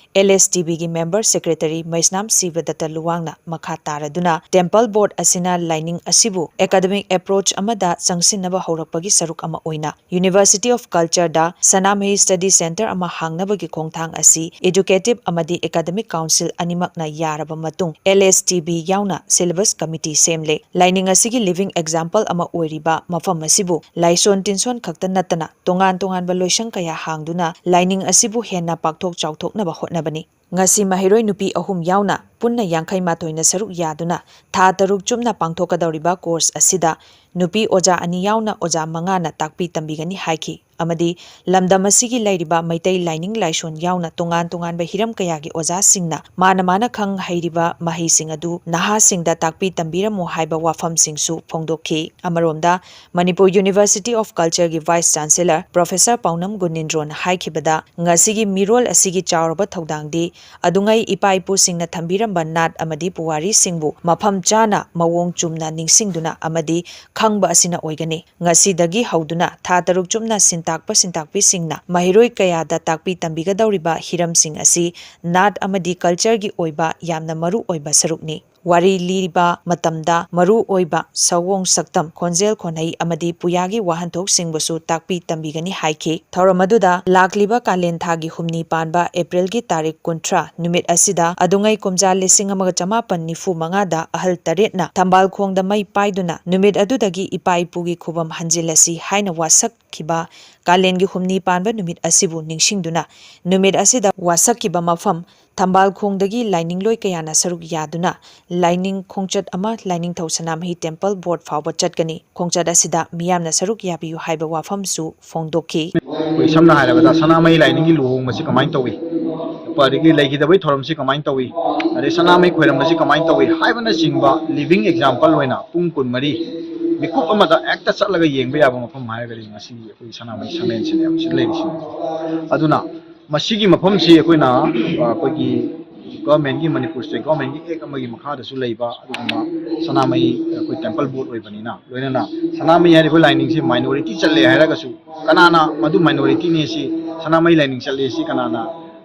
L S T B ꯒꯤ member secretary ꯃꯩꯁꯅꯥꯝ ꯁꯤꯕꯗꯠꯇ ꯂꯨꯋꯥꯡꯅ ꯃꯈꯥ ꯇꯥꯔꯗꯨꯅ temple board ꯑꯁꯤꯅ ꯂꯥꯏꯅꯤꯡ ꯑꯁꯤꯕꯨ academic approach ꯑꯃꯗ ꯆꯪꯁꯤꯟꯅꯕ ꯍꯧꯔꯛꯄꯒꯤ ꯁꯔꯨꯛ ꯑꯃ ꯑꯣꯏꯅ University of Culture the Sanamahi study centre ꯑꯃ ꯍꯥꯡꯅꯕꯒꯤ ꯈꯣꯡꯊꯥꯡ ꯑꯁꯤ educative ꯑꯃꯗꯤ academic council ꯑꯅꯤꯃꯛꯅ ꯌꯥꯔꯕ ꯃꯇꯨꯡ L S T B ꯌꯥꯎꯅ syllabus committee ꯁꯦꯝꯂꯦ꯫ ꯂꯥꯏꯅꯤꯡ ꯑꯁꯤꯒꯤ living example ꯑꯃ ꯑꯣꯏꯔꯤꯕ ꯃꯐꯝ ꯑꯁꯤꯕꯨ ꯂꯥꯏꯁꯣꯟ ꯇꯤꯟꯁꯣꯟ ꯈꯛꯇ ꯅꯠꯇꯅ ꯇꯣꯉꯥꯟ ꯇꯣꯉꯥꯟꯕ ꯂꯣꯏꯁꯪ ꯀꯌꯥ ꯍꯥꯡꯗꯨꯅ ꯂꯥꯏꯅꯤꯡ ꯑꯁꯤꯕꯨ ꯍꯦꯟꯅ ꯄꯥꯛꯊꯣꯛ ꯆꯥꯎꯊꯣꯛꯅꯕ ꯍꯣꯠꯅꯕꯅꯤ꯫ ꯉꯁꯤ ꯃꯍꯩꯔꯣꯏ ꯅꯨꯄꯤ ꯑꯍꯨꯝ ꯌꯥꯎꯅ ꯄꯨꯟꯅ ꯌꯥꯡꯈꯩ ꯃꯥꯊꯣꯏꯅ ꯁꯔꯨꯛ ꯌꯥꯗꯨꯅ ꯊꯥ ꯇꯔꯨꯛ ꯆꯨꯞꯅ ꯄꯥꯡꯊꯣꯛꯀꯗꯧꯔꯤꯕ course ꯑꯁꯤꯗ ꯅꯨꯄꯤ ꯑꯣꯖꯥ ꯑꯅꯤ ꯌꯥꯎꯅ ꯑꯣꯖꯥ ꯃꯉꯥꯅ ꯇꯥꯛꯄꯤ ꯇꯝꯕꯤꯒꯅꯤ ꯍꯥꯏꯈꯤ ꯑꯃꯗꯤ ꯂꯝꯗꯝ ꯑꯁꯤꯒꯤ ꯂꯩꯔꯤꯕ ꯃꯩꯇꯩ ꯂꯥꯏꯅꯤꯡ ꯂꯥꯏꯁꯣꯟ ꯌꯥꯎꯅ ꯇꯣꯉꯥꯟ ꯇꯣꯉꯥꯟꯕ ꯍꯤꯔꯝ ꯀꯌꯥꯒꯤ ꯑꯣꯖꯥꯁꯤꯡꯅ ꯃꯥꯅ ꯃꯥꯅ ꯈꯪ ꯍꯩꯔꯤꯕ ꯃꯍꯩꯁꯤꯡ ꯑꯗꯨ ꯅꯍꯥꯁꯤꯡꯗ ꯇꯥꯛꯄꯤ ꯇꯝꯕꯤꯔꯝꯃꯨ ꯍꯥꯏꯕ ꯋꯥꯐꯝꯁꯤꯡꯁꯨ ꯐꯣꯡꯗꯣꯛꯈꯤ꯫ ꯑꯃꯔꯣꯝꯗ Manipur University of Culture ꯒꯤ Vice Chancellor Professor ꯄꯥꯎꯅꯝ ꯒꯨꯅꯤꯟꯗ꯭ꯔꯣꯅ ꯍꯥꯏꯈꯤꯕꯗ, ꯉꯁꯤꯒꯤ ꯃꯤꯔꯣꯜ ꯑꯁꯤꯒꯤ ꯆꯥꯎꯔꯕ ꯊꯧꯗꯥꯡꯗꯤ ꯑꯗꯨꯉꯩ ꯏꯄꯥ ꯏꯄꯨꯁꯤꯡꯅ ꯊꯝꯕꯤꯔꯝꯕ ꯅꯥꯠ ꯑꯃꯗꯤ ꯄꯨꯋꯥꯔꯤꯁꯤꯡꯕꯨ ꯃꯐꯝ ꯆꯥꯅ ꯃꯑꯣꯡ ꯆꯨꯝꯅ ꯅꯤꯡꯁꯤꯡꯗꯨꯅ ꯑꯃꯗꯤ ꯈꯪꯕ ꯑꯁꯤꯅ ꯑꯣꯏꯒꯅꯤ꯫ ꯉꯁꯤꯗꯒꯤ ꯍꯧꯗꯨꯅ ꯊꯥ ꯇꯔꯨꯛ ꯆꯨꯞꯅ ꯁꯤꯟꯇꯥꯛꯄ ꯁꯤꯟꯇꯥꯛꯄꯤꯁꯤꯡꯅ ꯃꯍꯩꯔꯣꯏ ꯀꯌꯥꯗ ꯇꯥꯛꯄꯤ ꯇꯝꯕꯤꯒꯗꯧꯔꯤꯕ ꯍꯤꯔꯝꯁꯤꯡ ꯑꯁꯤ ꯅꯥꯠ ꯑꯃꯗꯤ culture ꯒꯤ ꯑꯣꯏꯕ ꯌꯥꯝꯅ ꯃꯔꯨ ꯑꯣꯏꯕ ꯁꯔꯨꯛꯅꯤ꯫ ꯋꯥꯔꯤ ꯂꯤꯕ ꯃꯇꯝꯗ ꯃꯔꯨ ꯑꯣꯏꯕ ꯁꯑꯣꯡ ꯁꯛꯇꯝ, ꯈꯣꯟꯖꯦꯜ ꯈꯣꯟꯍꯩ ꯑꯃꯗꯤ ꯄꯨꯌꯥꯒꯤ ꯋꯥꯍꯟꯊꯣꯛꯁꯤꯡꯕꯨꯁꯨ ꯇꯥꯛꯄꯤ ꯇꯝꯕꯤꯒꯅꯤ ꯍꯥꯏꯈꯤ꯫ ꯊꯧꯔꯝ ꯑꯗꯨꯗ ꯂꯥꯛꯂꯤꯕ ꯀꯥꯂꯦꯟ ꯊꯥꯒꯤ ꯍꯨꯝꯅꯤ ꯄꯥꯟꯕ April ꯒꯤ ꯇꯥꯔꯤꯛ ꯀꯨꯟꯊ꯭ꯔꯥ ꯅꯨꯃꯤꯠ ꯑꯁꯤꯗ ꯑꯗꯨꯉꯩ ꯀꯨꯝꯖꯥ ꯂꯤꯁꯤꯡ ꯑꯃꯒ ꯆꯃꯥꯄꯟ ꯅꯤꯐꯨ ꯃꯉꯥꯗ ꯑꯍꯜ ꯇꯔꯦꯠꯅ ꯊꯝꯕꯥꯜ ꯈꯣꯡꯗ ꯃꯩ ꯄꯥꯏꯗꯨꯅ ꯅꯨꯃꯤꯠ ꯑꯗꯨꯗꯒꯤ ꯏꯄꯥ ꯏꯄꯨꯒꯤ ꯈꯨꯕꯝ ꯍꯟꯖꯤꯜꯂꯁꯤ ꯍꯥꯏꯅ ꯋꯥꯁꯛꯈꯤꯕ ꯀꯥꯂꯦꯟꯒꯤ ꯍꯨꯝꯅꯤ ꯄꯥꯟꯕ ꯅꯨꯃꯤꯠ ꯑꯁꯤꯕꯨ ꯅꯤꯡꯁꯤꯡꯗꯨꯅ ꯅꯨꯃꯤꯠ ꯑꯁꯤꯗ ꯋꯥꯁꯛꯈꯤꯕ ꯃꯐꯝ ꯊꯝꯕꯥꯜ ꯈꯣꯡꯗꯒꯤ ꯂꯥꯏꯅꯤꯡꯂꯣꯏ ꯀꯌꯥꯅ ꯁꯔꯨꯛ ꯌꯥꯗꯨꯅ ꯂꯥꯏꯅꯤꯡ ꯈꯣꯡꯆꯠ ꯑꯃ ꯂꯥꯏꯅꯤꯡꯊꯧ ꯁꯅꯥꯃꯍꯤ temple board ꯐꯥꯎꯕ ꯆꯠꯀꯅꯤ꯫ ꯈꯣꯡꯆꯠ ꯑꯁꯤꯗ ꯃꯤꯌꯥꯝꯅ ꯁꯔꯨꯛ ꯌꯥꯕꯤꯌꯨ ꯍꯥꯏꯕ ꯋꯥꯐꯝꯁꯨ ꯐꯣꯡꯗꯣꯛꯈꯤ꯫ ꯑꯩꯈꯣꯏ ꯁꯝꯅ ꯍꯥꯏꯔꯕꯗ ꯁꯅꯥꯃꯍꯤ ꯂꯥꯏꯅꯤꯡꯒꯤ ꯂꯨꯍꯣꯡꯕꯁꯤ ꯀꯃꯥꯏꯅ ꯇꯧꯏ, ꯑꯗꯒꯤ ꯂꯩꯈꯤꯗꯕꯒꯤ ꯊꯧꯔꯝꯁꯤ ꯀꯃꯥꯏꯅ ꯇꯧꯏ, ꯑꯗꯩ ꯁꯅꯥꯃꯍꯤ ꯈꯣꯏꯔꯝꯕꯁꯤ ꯀꯃꯥꯏꯅ ꯇꯧꯏ ꯍꯥꯏꯕꯅꯆꯤꯡꯕ living example ꯑꯣꯏꯅ ꯄꯨꯡ ꯀꯨꯟꯃꯔꯤ ꯃꯤꯀꯨꯞ ꯑꯃꯗ ꯍꯦꯛꯇ ꯆꯠꯂꯒ ꯌꯦꯡꯕ ꯌꯥꯕ ꯃꯐꯝ ꯍꯥꯏꯔꯒꯗꯤ ꯉꯁꯤꯒꯤ ꯑꯩꯈꯣꯏꯒꯤ ꯁꯅꯥꯃꯍꯤ ꯁꯪꯂꯦꯟꯁꯤꯅꯦꯕ ꯁꯤ ꯂꯩꯔꯤꯁꯤ꯫ ꯑꯗꯨꯅ ꯃꯁꯤꯒꯤ ꯃꯐꯝꯁꯤ ꯑꯩꯈꯣꯏꯅ, ꯑ, ꯑꯩꯈꯣꯏꯒꯤ government ꯀꯤ, ꯃꯅꯤꯄꯨꯔ state government ꯀꯤ act ꯑꯃꯒꯤ ꯃꯈꯥꯗꯁꯨ ꯂꯩꯕ ꯑꯗꯨꯒꯨꯝꯕ ꯁꯅꯥꯃꯍꯤ ꯑꯩꯈꯣꯏ temple board ꯑꯣꯏꯕꯅꯤꯅ, ꯂꯣꯏꯅꯅ ꯁꯅꯥꯃꯍꯤ ꯍꯥꯏꯔꯤꯕ ꯂꯥꯏꯅꯤꯡꯁꯤ minority ꯆꯜꯂꯦ ꯍꯥꯏꯔꯒꯁꯨ ꯀꯅꯥꯅ ꯃꯗꯨ minority ꯅꯤ ꯁꯤ ꯁꯅꯥꯃꯍꯤ ꯂꯥꯏꯅꯤꯡ ꯆꯠꯂꯤ ꯁꯤ ꯀꯅꯥꯅ,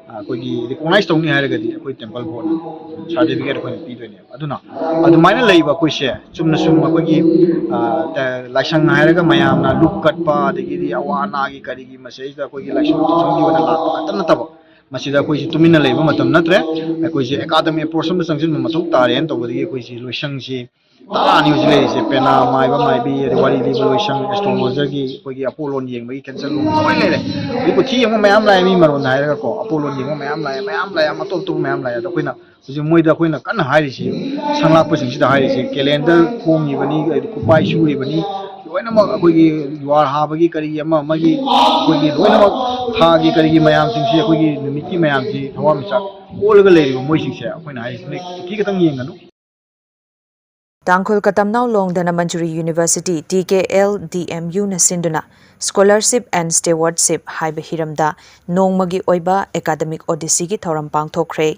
ꯑ, ꯑꯩꯈꯣꯏꯒꯤ recognize ꯇꯧꯅꯤ ꯍꯥꯏꯔꯒꯗꯤ ꯑꯩꯈꯣꯏ temple boardꯅ certificate ꯑꯩꯈꯣꯏꯅ ꯄꯤꯗꯣꯏꯅꯦꯕ꯫ ꯑꯗꯨꯅ ꯑꯗꯨꯃꯥꯏꯅ ꯂꯩꯕ ꯑꯩꯈꯣꯏꯁꯦ ꯆꯨꯝꯅ ꯁꯨꯝ ꯑꯩꯈꯣꯏꯒꯤ, ꯑ, ꯇ-, ꯂꯥꯏꯁꯪ ꯍꯥꯏꯔꯒ ꯃꯌꯥꯝꯅ ꯂꯨꯞ ꯀꯠꯄ, ꯑꯗꯒꯤꯗꯤ ꯑꯋꯥ ꯑꯅꯥꯒꯤ ꯀꯔꯤꯒꯤ ꯃꯁꯤꯗꯩꯁꯤꯗ ꯑꯩꯈꯣꯏꯒꯤ ꯂꯥꯏꯁꯪ ꯇꯤꯁꯪꯒꯤ ꯑꯣꯏꯅ ꯂꯥꯛꯄ ꯈꯛꯇ ꯅꯠꯇꯕ, ꯃꯁꯤꯗ ꯑꯩꯈꯣꯏꯁꯦ ꯇꯨꯃꯤꯟꯅ ꯂꯩꯕ ꯃꯇꯝ ꯅꯠꯇ꯭ꯔꯦ꯫ ꯑꯩꯈꯣꯏꯁꯦ academy approach ꯑꯃ ꯆꯪꯁꯤꯟꯕ ꯃꯊꯧ ꯇꯥꯔꯦꯅ ꯇꯧꯕꯗꯒꯤ ꯑꯩꯈꯣꯏꯁꯦ ꯂꯣꯏꯁꯪꯁꯤ ꯇꯔꯥꯅꯤ ꯍꯧꯖꯤꯛ ꯂꯩꯔꯤꯁꯦ꯫ ꯄꯦꯅꯥ ꯃꯥꯏꯕ ꯃꯥꯏꯕꯤ, ꯑꯗꯩ ꯋꯥꯔꯤ ꯂꯤꯕ ꯂꯣꯏꯁꯪ, astrologerꯒꯤ ꯑꯩꯈꯣꯏꯒꯤ ꯑꯄꯣꯂꯣꯟ ꯌꯦꯡꯕꯒꯤ ꯀꯦꯟꯁꯔ ꯂꯣꯝ ꯂꯣꯏ ꯂꯩꯔꯦ꯫ ꯍꯧꯖꯤꯛ ꯀꯨꯊꯤ ꯌꯦꯡꯕ ꯃꯌꯥꯝ ꯂꯥꯛꯑꯦ, ꯃꯤ ꯃꯔꯣꯟꯗ ꯍꯥꯏꯔꯒꯀꯣ, ꯑꯄꯣꯂꯣꯟ ꯌꯦꯡꯕ ꯃꯌꯥꯝ ꯂꯥꯛꯑꯦ, ꯃꯌꯥꯝ ꯂꯥꯛꯑꯦ, ꯑꯇꯣꯞ ꯑꯇꯣꯞꯄ ꯃꯌꯥꯝ ꯂꯥꯛꯑꯦ꯫ ꯑꯗꯣ ꯑꯩꯈꯣꯏꯅ ꯍꯧꯖꯤꯛ ꯃꯣꯏꯗ ꯑꯩꯈꯣꯏꯅ ꯀꯟꯅ ꯍꯥꯏꯔꯤꯁꯤ, ꯁꯪꯂꯥꯛꯄꯁꯤꯡꯁꯤꯗ ꯍꯥꯏꯔꯤꯁꯤ, calendar ꯈꯣꯡꯉꯤꯕꯅꯤ, ꯑꯗꯩ ꯈꯨꯄꯥꯏ ꯁꯨꯔꯤꯕꯅꯤ, ꯂꯣꯏꯅꯃꯛ ꯑꯩꯈꯣꯏꯒꯤ ꯖꯨꯋꯥꯔ ꯍꯥꯕꯒꯤ ꯀꯔꯤꯒꯤ ꯑꯃ ꯑꯃꯒꯤ ꯑꯩꯈꯣꯏꯒꯤ ꯂꯣꯏꯅꯃꯛ ꯊꯥꯒꯤ ꯀꯔꯤꯒꯤ ꯃꯌꯥꯝꯁꯤꯡꯁꯤ, ꯑꯩꯈꯣꯏꯒꯤ ꯅꯨꯃꯤꯠꯀꯤ ꯃꯌꯥꯝꯁꯤ ꯊꯋꯥꯟꯃꯤꯆꯥꯛ ꯑꯣꯜꯂꯒ ꯂꯩꯔꯤꯕ ꯃꯣꯏꯁꯤꯡꯁꯦ ꯑꯩꯈꯣꯏꯅ ꯍꯥꯏꯔꯤꯁꯤꯅ ꯀꯨꯊꯤ ꯈꯛꯇꯪ ꯌꯦꯡꯒꯅꯨ꯫ ꯇꯥꯡꯈꯨꯜ ꯀꯇꯝꯅꯥꯎ ꯂꯣꯡ Dhanamanjuri university, T K L D M Uꯅ ꯁꯤꯟꯗꯨꯅ Scholarship and Stewardship ꯍꯥꯏꯕ ꯍꯤꯔꯝꯗ ꯅꯣꯡꯃꯒꯤ ꯑꯣꯏꯕ academic odysseyꯒꯤ ꯊꯧꯔꯝ ꯄꯥꯡꯊꯣꯛꯈ꯭ꯔꯦ꯫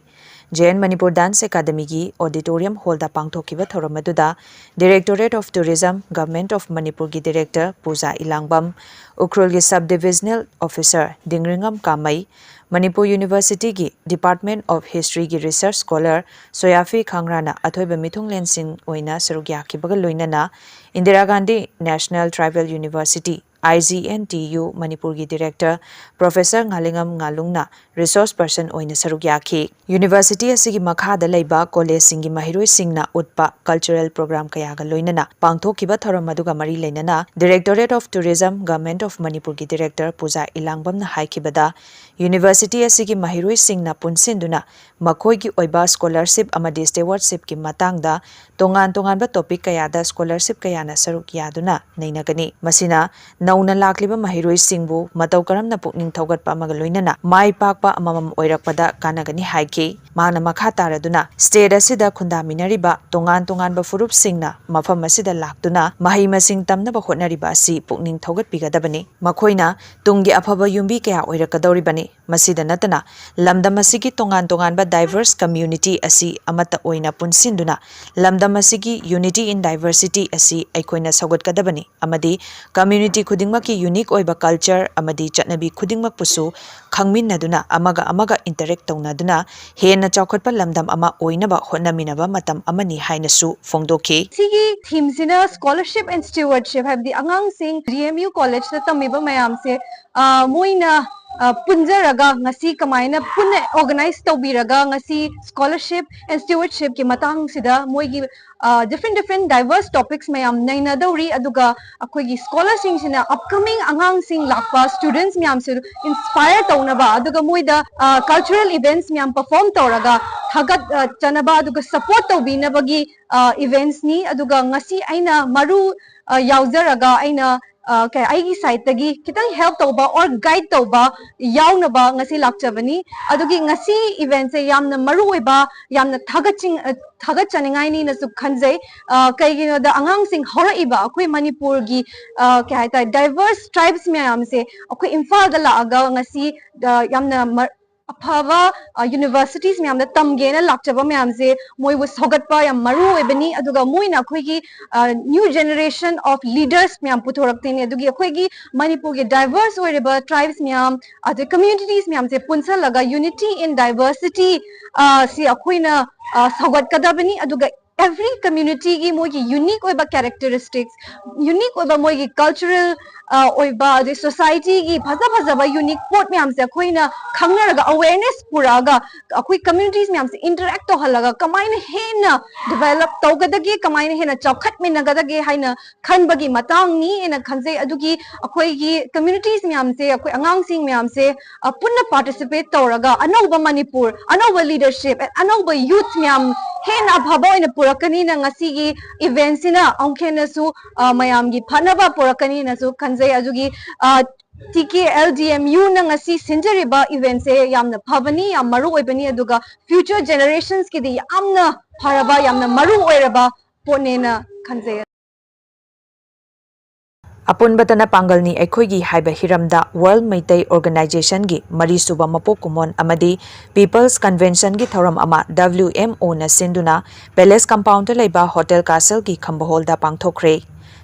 J N Manipur Dance Academyꯒꯤ auditorium hallꯗ ꯄꯥꯡꯊꯣꯛꯈꯤꯕ ꯊꯧꯔꯝ ꯑꯗꯨꯗ Directorate of Tourism, Government of Manipurꯒꯤ director ꯄꯨꯖꯥ ꯏꯂꯥꯡꯕꯝ, ꯎꯈ꯭ꯔꯨꯜꯒꯤ sub divisional officer ꯗꯤꯡꯔꯤꯉꯝ ꯀꯥꯃꯩ, ꯃꯅꯤꯄꯨꯔ ꯌꯨꯅꯤꯚꯔꯁꯤꯇꯤꯒꯤ Department of Historyꯒꯤ research scholar ꯁꯣꯌꯥꯐꯤ ꯈꯥꯡꯔꯥꯅ ꯑꯊꯣꯏꯕ ꯃꯤꯊꯨꯡꯂꯦꯟꯁꯤꯡ ꯑꯣꯏꯅ ꯁꯔꯨꯛ ꯌꯥꯈꯤꯕꯒ ꯂꯣꯏꯅꯅ Indira Gandhi National Tribal University, I G N T U ꯃꯅꯤꯄꯨꯔꯒꯤ director Professor ꯉꯥꯂꯤꯉꯝ ꯉꯥꯂꯨꯡꯅ resource person ꯑꯣꯏꯅ ꯁꯔꯨꯛ ꯌꯥꯈꯤ꯫ University ꯑꯁꯤꯒꯤ ꯃꯈꯥꯗ ꯂꯩꯕ collegeꯁꯤꯡꯒꯤ ꯃꯍꯩꯔꯣꯏꯁꯤꯡꯅ ꯎꯠꯄ cultural program ꯀꯌꯥꯒ ꯂꯣꯏꯅꯅ ꯄꯥꯡꯊꯣꯛꯈꯤꯕ ꯊꯧꯔꯝ ꯑꯗꯨꯒ ꯃꯔꯤ ꯂꯩꯅꯅ Directorate of Tourism, Government of Manipurꯒꯤ director Puja ꯏꯂꯥꯡꯕꯝꯅ ꯍꯥꯏꯈꯤꯕꯗ, University ꯑꯁꯤꯒꯤ ꯃꯍꯩꯔꯣꯏꯁꯤꯡꯅ ꯄꯨꯟꯁꯤꯟꯗꯨꯅ ꯃꯈꯣꯏꯒꯤ ꯑꯣꯏꯕ scholarship ꯑꯃꯗꯤ stewardshipꯀꯤ ꯃꯇꯥꯡꯗ ꯇꯣꯉꯥꯟ ꯇꯣꯉꯥꯟꯕ topic ꯀꯌꯥꯗ scholarship ꯀꯌꯥꯅ ꯁꯔꯨꯛ ꯌꯥꯗꯨꯅ ꯅꯩꯅꯒꯅꯤ꯫ ꯃꯁꯤꯅ ꯅꯧꯅ ꯂꯥꯛꯂꯤꯕ ꯃꯍꯩꯔꯣꯏꯁꯤꯡꯕꯨ ꯃꯇꯧ ꯀꯔꯝꯅ ꯄꯨꯛꯅꯤꯡ ꯊꯧꯒꯠꯄ ꯑꯃꯒ ꯂꯣꯏꯅꯅ ꯃꯥꯏ ꯄꯥꯛꯄ ꯑꯃꯃꯝ ꯑꯣꯏꯔꯛꯄꯗ ꯀꯥꯟꯅꯒꯅꯤ ꯍꯥꯏꯈꯤ꯫ ꯃꯍꯥꯛꯅ ꯃꯈꯥ ꯇꯥꯔꯗꯨꯅ, state ꯑꯁꯤꯗ ꯈꯨꯟꯗꯥꯃꯤꯟꯅꯔꯤꯕ ꯇꯣꯉꯥꯟ ꯇꯣꯉꯥꯟꯕ ꯐꯨꯔꯨꯞꯁꯤꯡꯅ ꯃꯐꯝ ꯑꯁꯤꯗ ꯂꯥꯛꯇꯨꯅ ꯃꯍꯩ ꯃꯁꯤꯡ ꯇꯝꯅꯕ ꯍꯣꯠꯅꯔꯤꯕ ꯑꯁꯤ ꯄꯨꯛꯅꯤꯡ ꯊꯧꯒꯠꯄꯤꯒꯗꯕꯅꯤ꯫ ꯃꯈꯣꯏꯅ ꯇꯨꯡꯒꯤ ꯑꯐꯕ ꯌꯨꯝꯕꯤ ꯀꯌꯥ ꯑꯣꯏꯔꯛꯀꯗꯧꯔꯤꯕꯅꯤ꯫ ꯃꯁꯤꯗ ꯅꯠꯇꯅ, ꯂꯝꯗꯝ ꯑꯁꯤꯒꯤ ꯇꯣꯉꯥꯟ ꯇꯣꯉꯥꯟꯕ diverse community ꯑꯁꯤ ꯑꯃꯠꯇ ꯑꯣꯏꯅ ꯄꯨꯟꯁꯤꯟꯗꯨꯅ ꯂꯝꯗꯝ ꯑꯁꯤꯒꯤ unity in diversity ꯑꯁꯤ ꯑꯩꯈꯣꯏꯅ ꯁꯧꯒꯠꯀꯗꯕꯅꯤ ꯑꯃꯗꯤ community ꯈꯨꯗꯤꯡꯃꯛꯀꯤ ꯌꯨꯅꯤꯛ ꯑꯣꯏꯕ ꯀꯜꯆꯔ ꯑꯃꯗꯤ ꯆꯠꯅꯕꯤ ꯈꯨꯗꯤꯡꯃꯛꯄꯨꯁꯨ ꯈꯪꯃꯤꯟꯅꯗꯨꯅ, ꯑꯃꯒ ꯑꯃꯒ ꯏꯟꯇꯔꯦꯛ ꯇꯧꯅꯗꯨꯅ, ꯍꯦꯟꯅ ꯆꯥꯎꯈꯠꯄ ꯂꯝꯗꯝ ꯑꯃ ꯑꯣꯏꯅꯕ ꯍꯣꯠꯅꯃꯤꯟꯅꯕ ꯃꯇꯝ ꯑꯃꯅꯤ ꯍꯥꯏꯅꯁꯨ ꯐꯣꯡꯗꯣꯛꯈꯤ꯫ ꯁꯤꯒꯤ ꯊꯤꯝꯁꯤꯅ ꯁ꯭ꯀꯣꯂꯔꯁꯤꯞ ꯑꯦꯟ ꯁ꯭ꯇꯤꯋꯔꯗꯁꯤꯞ, ꯍꯥꯏꯕꯗꯤ ꯑꯉꯥꯡꯁꯤꯡ ꯗꯤ ꯑꯦꯝ ꯌꯨ ꯀꯣꯂꯦꯖꯇ ꯇꯝꯃꯤꯕ ꯃꯌꯥꯝꯁꯦ, ꯑ, ꯃꯣꯏꯅ, ꯑ, ꯄꯨꯟꯖꯔꯒ ꯉꯁꯤ ꯀꯃꯥꯏꯅ ꯄꯨꯟꯅ ꯑꯣꯔꯒꯅꯥꯏꯖ ꯇꯧꯕꯤꯔꯒ ꯉꯁꯤ ꯁ꯭ꯀꯣꯂꯔꯁꯤꯞ ꯑꯦꯟ ꯁ꯭ꯇꯤꯋꯔꯗꯁꯤꯞꯀꯤ ꯃꯇꯥꯡꯁꯤꯗ ꯃꯣꯏꯒꯤ, ꯑ, ꯗꯤꯐ꯭ꯔꯦꯟ ꯗꯤꯐ꯭ꯔꯦꯟ ꯗꯥꯏꯚꯔꯁ ꯇꯣꯄꯤꯛꯁ ꯃꯌꯥꯝ ꯅꯩꯅꯗꯧꯔꯤ꯫ ꯑꯗꯨꯒ ꯑꯩꯈꯣꯏꯒꯤ ꯁ꯭ꯀꯣꯂꯔꯁꯤꯡꯁꯤꯅ ꯑꯞꯀꯃꯤꯡ ꯑꯉꯥꯡꯁꯤꯡ ꯂꯥꯛꯄ ꯁ꯭ꯇꯨꯗꯦꯟꯠꯁ ꯃꯌꯥꯝꯁꯨ ꯏꯟꯁꯄꯥꯌꯔ ꯇꯧꯅꯕ, ꯑꯗꯨꯒ ꯃꯣꯏꯗ, ꯑ, ꯀꯜꯆꯔꯦꯜ ꯏꯚꯦꯟꯠꯁ ꯃꯌꯥꯝ ꯄꯔꯐꯣꯔꯝ ꯇꯧꯔꯒ ꯊꯥꯒꯠ, ꯑ, ꯆꯅꯕ, ꯑꯗꯨꯒ ꯁꯄꯣꯔꯠ ꯇꯧꯕꯤꯅꯕꯒꯤ, ꯑ, ꯏꯚꯦꯟꯠꯁꯅꯤ꯫ ꯑꯗꯨꯒ ꯉꯁꯤ ꯑꯩꯅ ꯃꯔꯨ, ꯑ, ꯌꯥꯎꯖꯔꯒ ꯑꯩꯅ, ꯑ, ꯀꯩ, ꯑꯩꯒꯤ ꯁꯥꯏꯠꯇꯒꯤ ꯈꯤꯇꯪ ꯍꯦꯜꯞ ꯇꯧꯕ ꯑꯣꯔ ꯒꯥꯏꯗ ꯇꯧꯕ ꯌꯥꯎꯅꯕ ꯉꯁꯤ ꯂꯥꯛꯆꯕꯅꯤ꯫ ꯑꯗꯨꯒꯤ ꯉꯁꯤ ꯏꯚꯦꯟꯠꯁꯦ ꯌꯥꯝꯅ ꯃꯔꯨ ꯑꯣꯏꯕ, ꯌꯥꯝꯅ ꯊꯥꯒꯠꯆꯤꯡ-, ꯑ, ꯊꯥꯒꯠꯆꯅꯤꯡꯉꯥꯏꯅꯤꯅꯁꯨ ꯈꯟꯖꯩ꯫ ꯑ, ꯀꯩꯒꯤꯅꯣꯗ ꯑꯉꯥꯡꯁꯤꯡ ꯍꯧꯔꯛꯏꯕ ꯑꯩꯈꯣꯏ ꯃꯅꯤꯄꯨꯔꯒꯤ, ꯑ, ꯀꯩ ꯍꯥꯏꯇꯥꯔꯦ, ꯗꯥꯏꯚꯔꯁ ꯇ꯭ꯔꯥꯏꯕꯁ ꯃꯌꯥꯝꯁꯦ ꯑꯩꯈꯣꯏ ꯏꯝꯐꯥꯜꯗ ꯂꯥꯛꯑꯒ ꯉꯁꯤ, ꯑ, ꯌꯥꯝꯅ ꯃ-, ꯑꯐꯕ, ꯑ, ꯌꯨꯅꯤꯚꯔꯁꯤꯇꯤꯁ ꯃꯌꯥꯝꯗ ꯇꯝꯒꯦꯅ ꯂꯥꯛꯆꯕ ꯃꯌꯥꯝꯁꯦ ꯃꯣꯏꯕꯨ ꯁꯧꯒꯠꯄ ꯌꯥꯝ ꯃꯔꯨ ꯑꯣꯏꯕꯅꯤ꯫ ꯑꯗꯨꯒ ꯃꯣꯏꯅ ꯑꯩꯈꯣꯏꯒꯤ, ꯑ, new generation of leaders ꯃꯌꯥꯝ ꯄꯨꯊꯣꯔꯛꯇꯣꯏꯅꯤ꯫ ꯑꯗꯨꯒꯤ ꯑꯩꯈꯣꯏꯒꯤ ꯃꯅꯤꯄꯨꯔꯒꯤ ꯗꯥꯏꯚꯔꯁ ꯑꯣꯏꯔꯤꯕ ꯇ꯭ꯔꯥꯏꯕꯁ ꯃꯌꯥꯝ, ꯑꯗꯩ ꯀꯝꯃ꯭ꯌꯨꯅꯤꯇꯤꯁ ꯃꯌꯥꯝꯁꯦ ꯄꯨꯟꯁꯜꯂꯒ unity in diversity, ꯑ, ꯁꯤ ꯑꯩꯈꯣꯏꯅ, ꯑ, ꯁꯧꯒꯠꯀꯗꯕꯅꯤ꯫ ꯑꯗꯨꯒ ꯑꯦꯚ꯭ꯔꯤ ꯀꯝꯃ꯭ꯌꯨꯅꯤꯇꯤꯒꯤ ꯃꯣꯏꯒꯤ ꯌꯨꯅꯤꯛ ꯑꯣꯏꯕ ꯀꯦꯔꯦꯛꯇꯔꯤꯁꯇꯤꯛꯁ, ꯌꯨꯅꯤꯛ ꯑꯣꯏꯕ ꯃꯣꯏꯒꯤ ꯀꯜꯆꯔꯦꯜ, ꯑ, ꯑꯣꯏꯕ, ꯑꯗꯩ ꯁꯣꯁꯥꯏꯇꯤꯒꯤ ꯐꯖ ꯐꯖꯕ ꯌꯨꯅꯤꯛ ꯄꯣꯠ ꯃꯌꯥꯝꯁꯦ ꯑꯩꯈꯣꯏꯅ ꯈꯪꯅꯔꯒ, ꯑꯋꯦꯔꯅꯦꯁ ꯄꯨꯔꯛꯑꯒ, ꯑꯩꯈꯣꯏ ꯀꯝꯃ꯭ꯌꯨꯅꯤꯇꯤꯁ ꯃꯌꯥꯝꯁꯦ ꯏꯟꯇꯔꯦꯛ ꯇꯧꯍꯜꯂꯒ ꯀꯃꯥꯏꯅ ꯍꯦꯟꯅ ꯗꯤꯚꯦꯂꯞ ꯇꯧꯒꯗꯒꯦ, ꯀꯃꯥꯏꯅ ꯍꯦꯟꯅ ꯆꯥꯎꯈꯠꯃꯤꯟꯅꯒꯗꯒꯦ ꯍꯥꯏꯅ ꯈꯟꯕꯒꯤ ꯃꯇꯥꯡꯅꯤ ꯍꯥꯏꯅ ꯈꯟꯖꯩ꯫ ꯑꯗꯨꯒꯤ ꯑꯩꯈꯣꯏꯒꯤ ꯀꯝꯃ꯭ꯌꯨꯅꯤꯇꯤꯁ ꯃꯌꯥꯝꯁꯦ, ꯑꯩꯈꯣꯏ ꯑꯉꯥꯡꯁꯤꯡ ꯃꯌꯥꯝꯁꯦ, ꯑ, ꯄꯨꯟꯅ ꯄꯥꯔꯇꯤꯁꯤꯄꯦꯠ ꯇꯧꯔꯒ ꯑꯅꯧꯕ ꯃꯅꯤꯄꯨꯔ, ꯑꯅꯧꯕ ꯂꯤꯗꯔꯁꯤꯞ, ꯑꯅꯧꯕ ꯌꯨꯠ ꯃꯌꯥꯝ ꯍꯦꯟꯅ ꯑꯐꯕ ꯑꯣꯏꯅ ꯄꯨꯔꯛꯀꯅꯤꯅ ꯉꯁꯤꯒꯤ ꯏꯚꯦꯟꯠꯁꯤꯅ ꯑꯃꯨꯛ ꯍꯦꯟꯅꯁꯨ, ꯑ, ꯃꯌꯥꯝꯒꯤ ꯐꯅꯕ ꯄꯨꯔꯛꯀꯅꯤꯅꯁꯨ ꯈꯟꯖꯩ꯫ ꯑꯗꯨꯒꯤ, ꯑ, ꯇꯤ ꯀꯦ ꯑꯦꯜ ꯗꯤ ꯑꯦꯝ ꯌꯨꯅ ꯉꯁꯤ ꯁꯤꯟꯖꯔꯤꯕ ꯏꯚꯦꯟꯠꯁꯦ ꯌꯥꯝꯅ ꯐꯕꯅꯤ, ꯌꯥꯝ ꯃꯔꯨ ꯑꯣꯏꯕꯅꯤ, ꯑꯗꯨꯒ ꯐ꯭ꯌꯨꯆꯔ ꯖꯦꯅꯦꯔꯦꯁꯟꯁꯀꯤꯗꯤ ꯌꯥꯝꯅ ꯐꯔꯕ, ꯌꯥꯝꯅ ꯃꯔꯨ ꯑꯣꯏꯔꯕ ꯄꯣꯠꯅꯦꯅ ꯈꯟꯖꯩ꯫ ꯑꯄꯨꯟꯕꯇꯅ ꯄꯥꯡꯒꯜꯅꯤ ꯑꯩꯈꯣꯏꯒꯤ ꯍꯥꯏꯕ ꯍꯤꯔꯝꯗ ꯋꯥꯔꯜꯗ ꯃꯩꯇꯩ ꯑꯣꯔꯒꯅꯥꯏꯖꯦꯁꯟꯒꯤ ꯃꯔꯤꯁꯨꯕ ꯃꯄꯣꯛ ꯀꯨꯝꯑꯣꯟ ꯑꯃꯗꯤ ꯄꯤꯄꯜꯁ ꯀꯟꯚꯦꯟꯁꯟꯒꯤ ꯊꯧꯔꯝ ꯑꯃ ꯗꯕ꯭ꯂꯤꯎ ꯑꯦꯝ ꯑꯣꯅ ꯁꯤꯟꯗꯨꯅ ꯄꯦꯂꯦꯁ ꯀꯝꯄꯥꯎꯟꯗ ꯂꯩꯕ ꯍꯣꯇꯦꯜ ꯀꯥꯁꯜꯒꯤ ꯈꯝꯕ ꯍꯣꯜꯗ ꯄꯥꯡꯊꯣꯛꯈ꯭ꯔꯦ꯫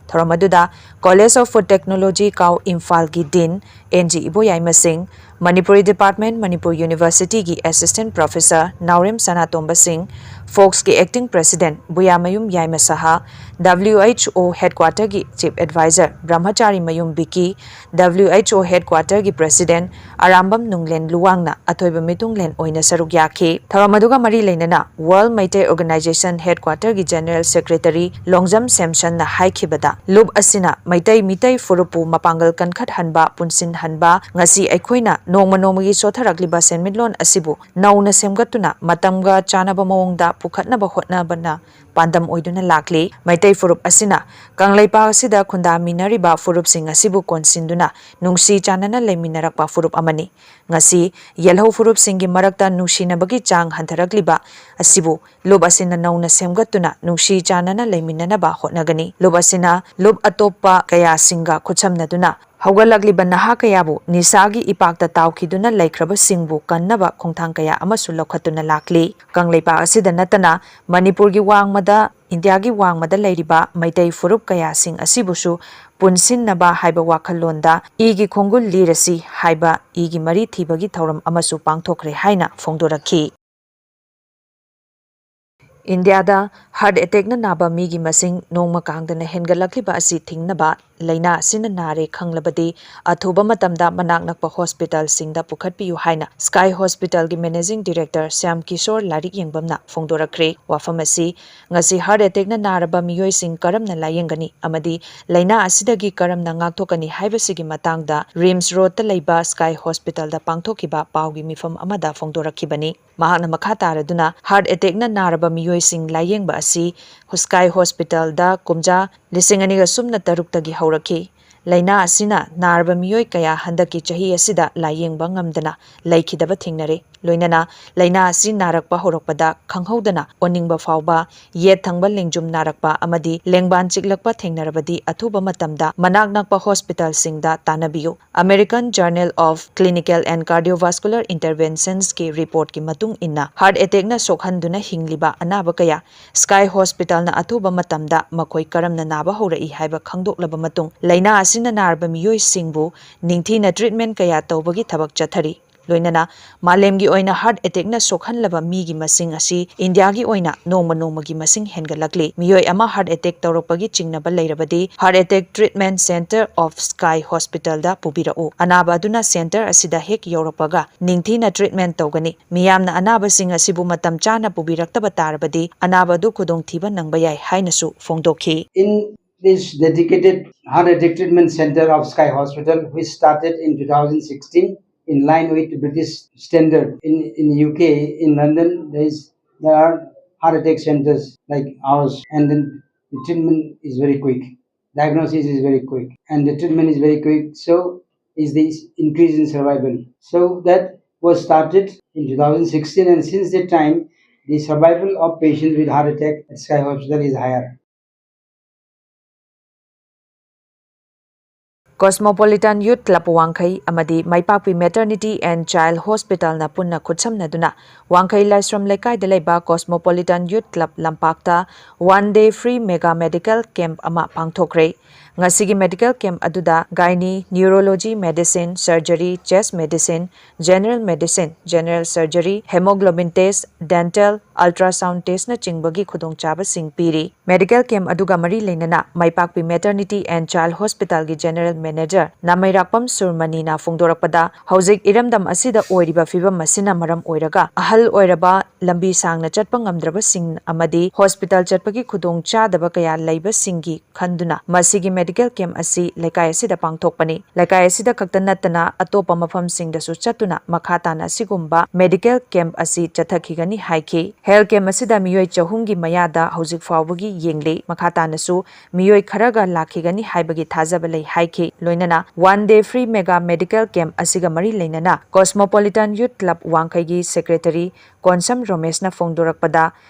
ꯊꯧꯔꯝ ꯑꯗꯨꯗ College of Food Technology ꯀꯥꯎ ꯏꯝꯐꯥꯜꯒꯤ Dean ꯑꯦꯟ ꯖꯤ ꯏꯕꯣꯌꯥꯏꯃ ꯁꯤꯡ, Manipuri Department, Manipur Universityꯒꯤ Assistant Professor ꯅꯥꯎꯔꯦꯝ ꯁꯅꯥꯇꯣꯝꯕ ꯁꯤꯡ, ꯐꯣꯛꯁꯀꯤ Acting President ꯕꯨꯌꯥꯃꯌꯨꯝ ꯌꯥꯏꯃ ꯁꯍꯥ, W H O Headquarterꯒꯤ Chief Advisor ꯕ꯭ꯔꯍ꯭ꯃꯆꯥꯔꯤ ꯃꯌꯨꯝ ꯕꯤꯀꯤ, W H O Headquarterꯒꯤ President Arambam ꯅꯨꯡꯂꯦꯟ ꯂꯨꯋꯥꯡꯅ ꯑꯊꯣꯏꯕ ꯃꯤꯇꯨꯡꯂꯦꯟ ꯑꯣꯏꯅ ꯁꯔꯨꯛ ꯌꯥꯈꯤ꯫ ꯊꯧꯔꯝ ꯑꯗꯨꯒ ꯃꯔꯤ ꯂꯩꯅꯅ World Meitei Organization Headquarterꯒꯤ General Secretary Longjam ꯁꯦꯝꯁꯟꯅ ꯍꯥꯏꯈꯤꯕꯗ, ꯂꯨꯞ ꯑꯁꯤꯅ ꯃꯩꯇꯩ ꯃꯤꯇꯩ ꯐꯨꯔꯨꯞꯄꯨ ꯃꯄꯥꯡꯒꯜ ꯀꯟꯈꯠꯍꯟꯕ, ꯄꯨꯟꯁꯤꯟꯍꯟꯕ, ꯉꯁꯤ ꯑꯩꯈꯣꯏꯅ ꯅꯣꯡꯃ ꯅꯣꯡꯃꯒꯤ ꯁꯣꯠꯊꯔꯛꯂꯤꯕ ꯁꯦꯟꯃꯤꯠꯂꯣꯟ ꯑꯁꯤꯕꯨ ꯅꯧꯅ ꯁꯦꯝꯒꯠꯇꯨꯅ ꯃꯇꯝꯒ ꯆꯥꯟꯅꯕ ꯃꯑꯣꯡꯗ ꯄꯨꯈꯠꯅꯕ ꯍꯣꯠꯅꯕꯅ ꯄꯥꯟꯗꯝ ꯑꯣꯏꯗꯨꯅ ꯂꯥꯛꯂꯤ꯫ ꯃꯩꯇꯩ ꯐꯨꯔꯨꯞ ꯑꯁꯤꯅ ꯀꯪꯂꯩꯄꯥꯛ ꯑꯁꯤꯗ ꯈꯨꯟꯗꯥꯃꯤꯟꯅꯔꯤꯕ ꯐꯨꯔꯨꯞꯁꯤꯡ ꯑꯁꯤꯕꯨ ꯀꯣꯟꯁꯤꯟꯗꯨꯅ ꯅꯨꯡꯁꯤ ꯆꯥꯟꯅꯅ ꯂꯩꯃꯤꯟꯅꯔꯛꯄ ꯐꯨꯔꯨꯞ ꯑꯃꯅꯤ꯫ ꯉꯁꯤ ꯌꯦꯜꯍꯧ ꯐꯨꯔꯨꯞꯁꯤꯡꯒꯤ ꯃꯔꯛꯇ ꯅꯨꯡꯁꯤꯅꯕꯒꯤ ꯆꯥꯡ ꯍꯟꯊꯔꯛꯂꯤꯕ ꯑꯁꯤꯕꯨ ꯂꯨꯞ ꯑꯁꯤꯅ ꯅꯧꯅ ꯁꯦꯝꯒꯠꯇꯨꯅ ꯅꯨꯡꯁꯤ ꯆꯥꯟꯅꯅ ꯂꯩꯃꯤꯟꯅꯅꯕ ꯍꯣꯠꯅꯒꯅꯤ꯫ ꯂꯨꯞ ꯑꯁꯤꯅ ꯂꯨꯞ ꯑꯇꯣꯞꯄ ꯀꯌꯥꯁꯤꯡꯒ ꯈꯨꯠꯁꯝꯅꯗꯨꯅ ꯍꯧꯒꯠꯂꯛꯂꯤꯕ ꯅꯍꯥ ꯀꯌꯥꯕꯨ ꯅꯤꯁꯥꯒꯤ ꯏꯄꯥꯛꯇ ꯇꯥꯎꯈꯤꯗꯨꯅ ꯂꯩꯈ꯭ꯔꯕꯁꯤꯡꯕꯨ ꯀꯟꯅꯕ ꯈꯣꯡꯊꯥꯡ ꯀꯌꯥ ꯑꯃꯁꯨ ꯂꯧꯈꯠꯇꯨꯅ ꯂꯥꯛꯂꯤ꯫ ꯀꯪꯂꯩꯄꯥꯛ ꯑꯁꯤꯗ ꯅꯠꯇꯅ ꯃꯅꯤꯄꯨꯔꯒꯤ ꯋꯥꯡꯃꯗ, ꯏꯟꯗꯤꯌꯥꯒꯤ ꯋꯥꯡꯃꯗ ꯂꯩꯔꯤꯕ ꯃꯩꯇꯩ ꯐꯨꯔꯨꯞ ꯀꯌꯥꯁꯤꯡ ꯑꯁꯤꯕꯨꯁꯨ ꯄꯨꯟꯁꯤꯟꯅꯕ ꯍꯥꯏꯕ ꯋꯥꯈꯜꯂꯣꯟꯗ ꯏꯒꯤ ꯈꯣꯡꯒꯨꯜ ꯂꯤꯔꯁꯤ ꯍꯥꯏꯕ ꯏꯒꯤ ꯃꯔꯤ ꯊꯤꯕꯒꯤ ꯊꯧꯔꯝ ꯑꯃꯁꯨ ꯄꯥꯡꯊꯣꯛꯈ꯭ꯔꯦ ꯍꯥꯏꯅ ꯐꯣꯡꯗꯣꯔꯛꯈꯤ꯫ ꯏꯟꯗꯤꯌꯥꯗ heart attackꯅ ꯅꯥꯕ ꯃꯤꯒꯤ ꯃꯁꯤꯡ ꯅꯣꯡꯃ ꯀꯥꯡꯗꯅ ꯍꯦꯟꯒꯠꯂꯛꯂꯤꯕ ꯑꯁꯤ ꯊꯤꯡꯅꯕ ꯂꯥꯏꯅꯥ ꯑꯁꯤꯅ ꯅꯥꯔꯦ ꯈꯪꯂꯕꯗꯤ ꯑꯊꯨꯕ ꯃꯇꯝꯗ ꯃꯅꯥꯛ ꯅꯛꯄ ꯍꯣꯁꯄꯤꯇꯥꯜꯁꯤꯡꯗ ꯄꯨꯈꯠꯄꯤꯌꯨ ꯍꯥꯏꯅ Sky Hospitalꯒꯤ Managing Director Shyam Kishore ꯂꯥꯏꯔꯤꯛ ꯌꯦꯡꯕꯝꯅ ꯐꯣꯡꯗꯣꯔꯛꯈ꯭ꯔꯦ꯫ ꯋꯥꯐꯝ ꯑꯁꯤ ꯉꯁꯤ heart attackꯅ ꯅꯥꯔꯕ ꯃꯤꯑꯣꯏꯁꯤꯡ ꯀꯔꯝꯅ ꯂꯥꯌꯦꯡꯒꯅꯤ ꯑꯃꯗꯤ ꯂꯥꯏꯅꯥ ꯑꯁꯤꯗꯒꯤ ꯀꯔꯝꯅ ꯉꯥꯛꯊꯣꯛꯀꯅꯤ ꯍꯥꯏꯕꯁꯤꯒꯤ ꯃꯇꯥꯡꯗ ꯔꯤꯝꯁ ꯔꯣꯗꯇ ꯂꯩꯕ Sky Hospitalꯗ ꯄꯥꯡꯊꯣꯛꯈꯤꯕ ꯄꯥꯎꯒꯤ ꯃꯤꯐꯝ ꯑꯃꯗ ꯐꯣꯡꯗꯣꯔꯛꯈꯤꯕꯅꯤ꯫ ꯃꯍꯥꯛꯅ ꯃꯈꯥ ꯇꯥꯔꯗꯨꯅ heart attackꯅ ꯅꯥꯔꯕ ꯃꯤꯑꯣꯏꯁꯤꯡ ꯂꯥꯌꯦꯡꯕ ꯑꯁꯤ Sky Hospitalꯗ ꯀꯨꯝꯖꯥ ꯂꯤꯁꯤꯡ ꯑꯅꯤꯒ ꯁꯨꯞꯅ ꯇꯔꯨꯛꯇꯒꯤ ꯍꯧꯔꯛꯈꯤ꯫ ꯂꯥꯏꯅꯥ ꯑꯁꯤꯅ ꯅꯥꯔꯕ ꯃꯤꯑꯣꯏ ꯀꯌꯥ ꯍꯟꯗꯛꯀꯤ ꯆꯍꯤ ꯑꯁꯤꯗ ꯂꯥꯌꯦꯡꯕ ꯉꯝꯗꯅ ꯂꯩꯈꯤꯗꯕ ꯊꯦꯡꯅꯔꯦ꯫ ꯂꯣꯏꯅꯅ ꯂꯥꯏꯅꯥ ꯑꯁꯤ ꯅꯥꯔꯛꯄ ꯍꯧꯔꯛꯄꯗ ꯈꯪꯍꯧꯗꯅ ꯑꯣꯅꯤꯡꯕ ꯐꯥꯎꯕ, ꯌꯦꯠ ꯊꯪꯕ ꯂꯦꯡꯖꯨꯝ ꯅꯥꯔꯛꯄ ꯑꯃꯗꯤ ꯂꯦꯡꯕꯥꯟ ꯆꯤꯛꯂꯛꯄ ꯊꯦꯡꯅꯔꯕꯗꯤ ꯑꯊꯨꯕ ꯃꯇꯝꯗ ꯃꯅꯥꯛ ꯅꯛꯄ ꯍꯣꯁꯄꯤꯇꯥꯜꯁꯤꯡꯗ ꯇꯥꯟꯅꯕꯤꯌꯨ꯫ American Journal of Clinical and Cardiovascular Interventions ꯀꯤ ꯔꯤꯄꯣꯔꯠꯀꯤ ꯃꯇꯨꯡ ꯏꯟꯅ, ꯍꯥꯔꯠ ꯑꯦꯇꯦꯛꯅ ꯁꯣꯛꯍꯟꯗꯨꯅ ꯍꯤꯡꯂꯤꯕ ꯑꯅꯥꯕ ꯀꯌꯥ ꯁ꯭ꯀꯥꯏ ꯍꯣꯁꯄꯤꯇꯥꯜꯅ ꯑꯊꯨꯕ ꯃꯇꯝꯗ ꯃꯈꯣꯏ ꯀꯔꯝꯅ ꯅꯥꯕ ꯍꯧꯔꯛꯏ ꯍꯥꯏꯕ ꯈꯪꯗꯣꯛꯂꯕ ꯃꯇꯨꯡ, ꯂꯥꯏꯅꯥ ꯑꯁꯤꯅ ꯅꯥꯔꯕ ꯃꯤꯑꯣꯏꯁꯤꯡꯕꯨ ꯅꯤꯡꯊꯤꯅ ꯇ꯭ꯔꯤꯠꯃꯦꯟ ꯀꯌꯥ ꯇꯧꯕꯒꯤ ꯊꯕꯛ ꯆꯠꯊꯔꯤ꯫ ꯂꯣꯏꯅꯅ ꯃꯥꯂꯦꯝꯒꯤ ꯑꯣꯏꯅ ꯍꯥꯔꯠ ꯑꯦꯇꯦꯛꯅ ꯁꯣꯛꯍꯜꯂꯕ ꯃꯤꯒꯤ ꯃꯁꯤꯡ ꯑꯁꯤ ꯏꯟꯗꯤꯌꯥꯒꯤ ꯑꯣꯏꯅ ꯅꯣꯡꯃ ꯅꯣꯡꯃꯒꯤ ꯃꯁꯤꯡ ꯍꯦꯟꯒꯠꯂꯛꯂꯤ꯫ ꯃꯤꯑꯣꯏ ꯑꯃ ꯍꯥꯔꯠ ꯑꯦꯇꯦꯛ ꯇꯧꯔꯛꯄꯒꯤ ꯆꯤꯡꯅꯕ ꯂꯩꯔꯕꯗꯤ, Heart Attack Treatment Center of Sky Hospital ꯗ ꯄꯨꯕꯤꯔꯛꯎ꯫ ꯑꯅꯥꯕ ꯑꯗꯨꯅ ꯁꯦꯟꯇꯔ ꯑꯁꯤꯗ ꯍꯦꯛ ꯌꯧꯔꯛꯄꯒ ꯅꯤꯡꯊꯤꯅ ꯇ꯭ꯔꯤꯠꯃꯦꯟ ꯇꯧꯒꯅꯤ꯫ ꯃꯤꯌꯥꯝꯅ ꯑꯅꯥꯕꯁꯤꯡ ꯑꯁꯤꯕꯨ ꯃꯇꯝ ꯆꯥꯅ ꯄꯨꯕꯤꯔꯛꯇꯕ ꯇꯥꯔꯕꯗꯤ, ꯑꯅꯥꯕ ꯑꯗꯨ ꯈꯨꯗꯣꯡꯊꯤꯕ ꯅꯪꯕ ꯌꯥꯏ ꯍꯥꯏꯅꯁꯨ ꯐꯣꯡꯗꯣꯛꯈꯤ꯫ In this dedicated heart attack treatment center of Sky Hospital, which started in two thousand sixteen in line with British standard. In, in U K, in London, there is there are heart attack centers like ours, and then the treatment is very quick. Diagnosis is very quick, and the treatment is very quick. So is the increase in survival. So that was started in two thousand sixteen, and since that time, the survival of patients with heart attack at Sky Hospital is higher. Cosmopolitan Youth Club ꯋꯥꯡꯈꯩ ꯑꯃꯗꯤ ꯃꯥꯏꯄꯥꯛꯄꯤ Maternity and Child Hospital ꯅ ꯄꯨꯟꯅ ꯈꯨꯠꯁꯝꯅꯗꯨꯅ ꯋꯥꯡꯈꯩ ꯂꯥꯏꯁ꯭ꯔꯝ ꯂꯩꯀꯥꯏꯗ ꯂꯩꯕ Cosmopolitan Youth Club ꯂꯝꯄꯥꯛꯇ one day free mega medical camp ꯑꯃ ꯄꯥꯡꯊꯣꯛꯈ꯭ꯔꯦ꯫ ꯉꯁꯤꯒꯤ medical camp ꯑꯗꯨꯗ gynae, neurology, medicine, surgery, chest medicine, general medicine, general surgery, hemoglobin test, dental, ultrasound test ꯅꯆꯤꯡꯕꯒꯤ ꯈꯨꯗꯣꯡꯆꯥꯕꯁꯤꯡ ꯄꯤꯔꯤ꯫ Medical camp ꯑꯗꯨꯒ ꯃꯔꯤ ꯂꯩꯅꯅ ꯃꯥꯏꯄꯥꯛꯄꯤ Maternity and Child Hospital ꯒꯤ General Manager ꯅꯥꯃꯩꯔꯥꯛꯄꯝ ꯁꯨꯔꯃꯅꯤꯅ ꯐꯣꯡꯗꯣꯔꯛꯄꯗ, ꯍꯧꯖꯤꯛ ꯏꯔꯝꯗꯝ ꯑꯁꯤꯗ ꯑꯣꯏꯔꯤꯕ ꯐꯤꯕꯝ ꯑꯁꯤꯅ ꯃꯔꯝ ꯑꯣꯏꯔꯒ ꯑꯍꯜ ꯑꯣꯏꯔꯕ, ꯂꯝꯕꯤ ꯁꯥꯡꯅ ꯆꯠꯄ ꯉꯝꯗ꯭ꯔꯕꯁꯤꯡ ꯑꯃꯗꯤ hospital ꯆꯠꯄꯒꯤ ꯈꯨꯗꯣꯡ ꯆꯥꯗꯕ ꯀꯌꯥ ꯂꯩꯕꯁꯤꯡꯒꯤ ꯈꯟꯗꯨꯅ ꯃꯁꯤꯒꯤ ꯃꯦꯗꯤꯀꯦꯜ ꯀꯦꯝꯞ ꯑꯁꯤ ꯂꯩꯀꯥꯏ ꯑꯁꯤꯗ ꯄꯥꯡꯊꯣꯛꯄꯅꯤ꯫ ꯂꯩꯀꯥꯏ ꯑꯁꯤꯗ ꯈꯛꯇ ꯅꯠꯇꯅ ꯑꯇꯣꯞꯄ ꯃꯐꯝꯁꯤꯡꯗꯁꯨ ꯆꯠꯇꯨꯅ ꯃꯈꯥ ꯇꯥꯅ ꯑꯁꯤꯒꯨꯝꯕ ꯃꯦꯗꯤꯀꯦꯜ ꯀꯦꯝꯞ ꯑꯁꯤ ꯆꯠꯊꯈꯤꯒꯅꯤ ꯍꯥꯏꯈꯤ꯫ ꯍꯦꯜꯊ ꯀꯦꯝꯞ ꯑꯁꯤꯗ ꯃꯤꯑꯣꯏ ꯆꯍꯨꯝꯒꯤ ꯃꯌꯥꯗ ꯍꯧꯖꯤꯛ ꯐꯥꯎꯕꯒꯤ ꯌꯦꯡꯂꯤ꯫ ꯃꯈꯥ ꯇꯥꯅꯁꯨ ꯃꯤꯑꯣꯏ ꯈꯔꯒ ꯂꯥꯛꯈꯤꯒꯅꯤ ꯍꯥꯏꯕꯒꯤ ꯊꯥꯖꯕ ꯂꯩ ꯍꯥꯏꯈꯤ꯫ ꯂꯣꯏꯅꯅ one day free mega medical camp ꯑꯁꯤꯒ ꯃꯔꯤ ꯂꯩꯅꯅ ꯀꯣꯁꯃꯣꯄꯣꯂꯤꯇꯥꯟ ꯌꯨꯊ ꯀ꯭ꯂꯕ ꯋꯥꯡꯈꯩꯒꯤ ꯁꯦꯀ꯭ꯔꯦꯇꯔꯤ ꯀꯣꯟꯁꯝ ꯔꯣꯃꯦꯁꯅ ꯐꯣꯡꯗꯣꯔꯛꯄꯗ,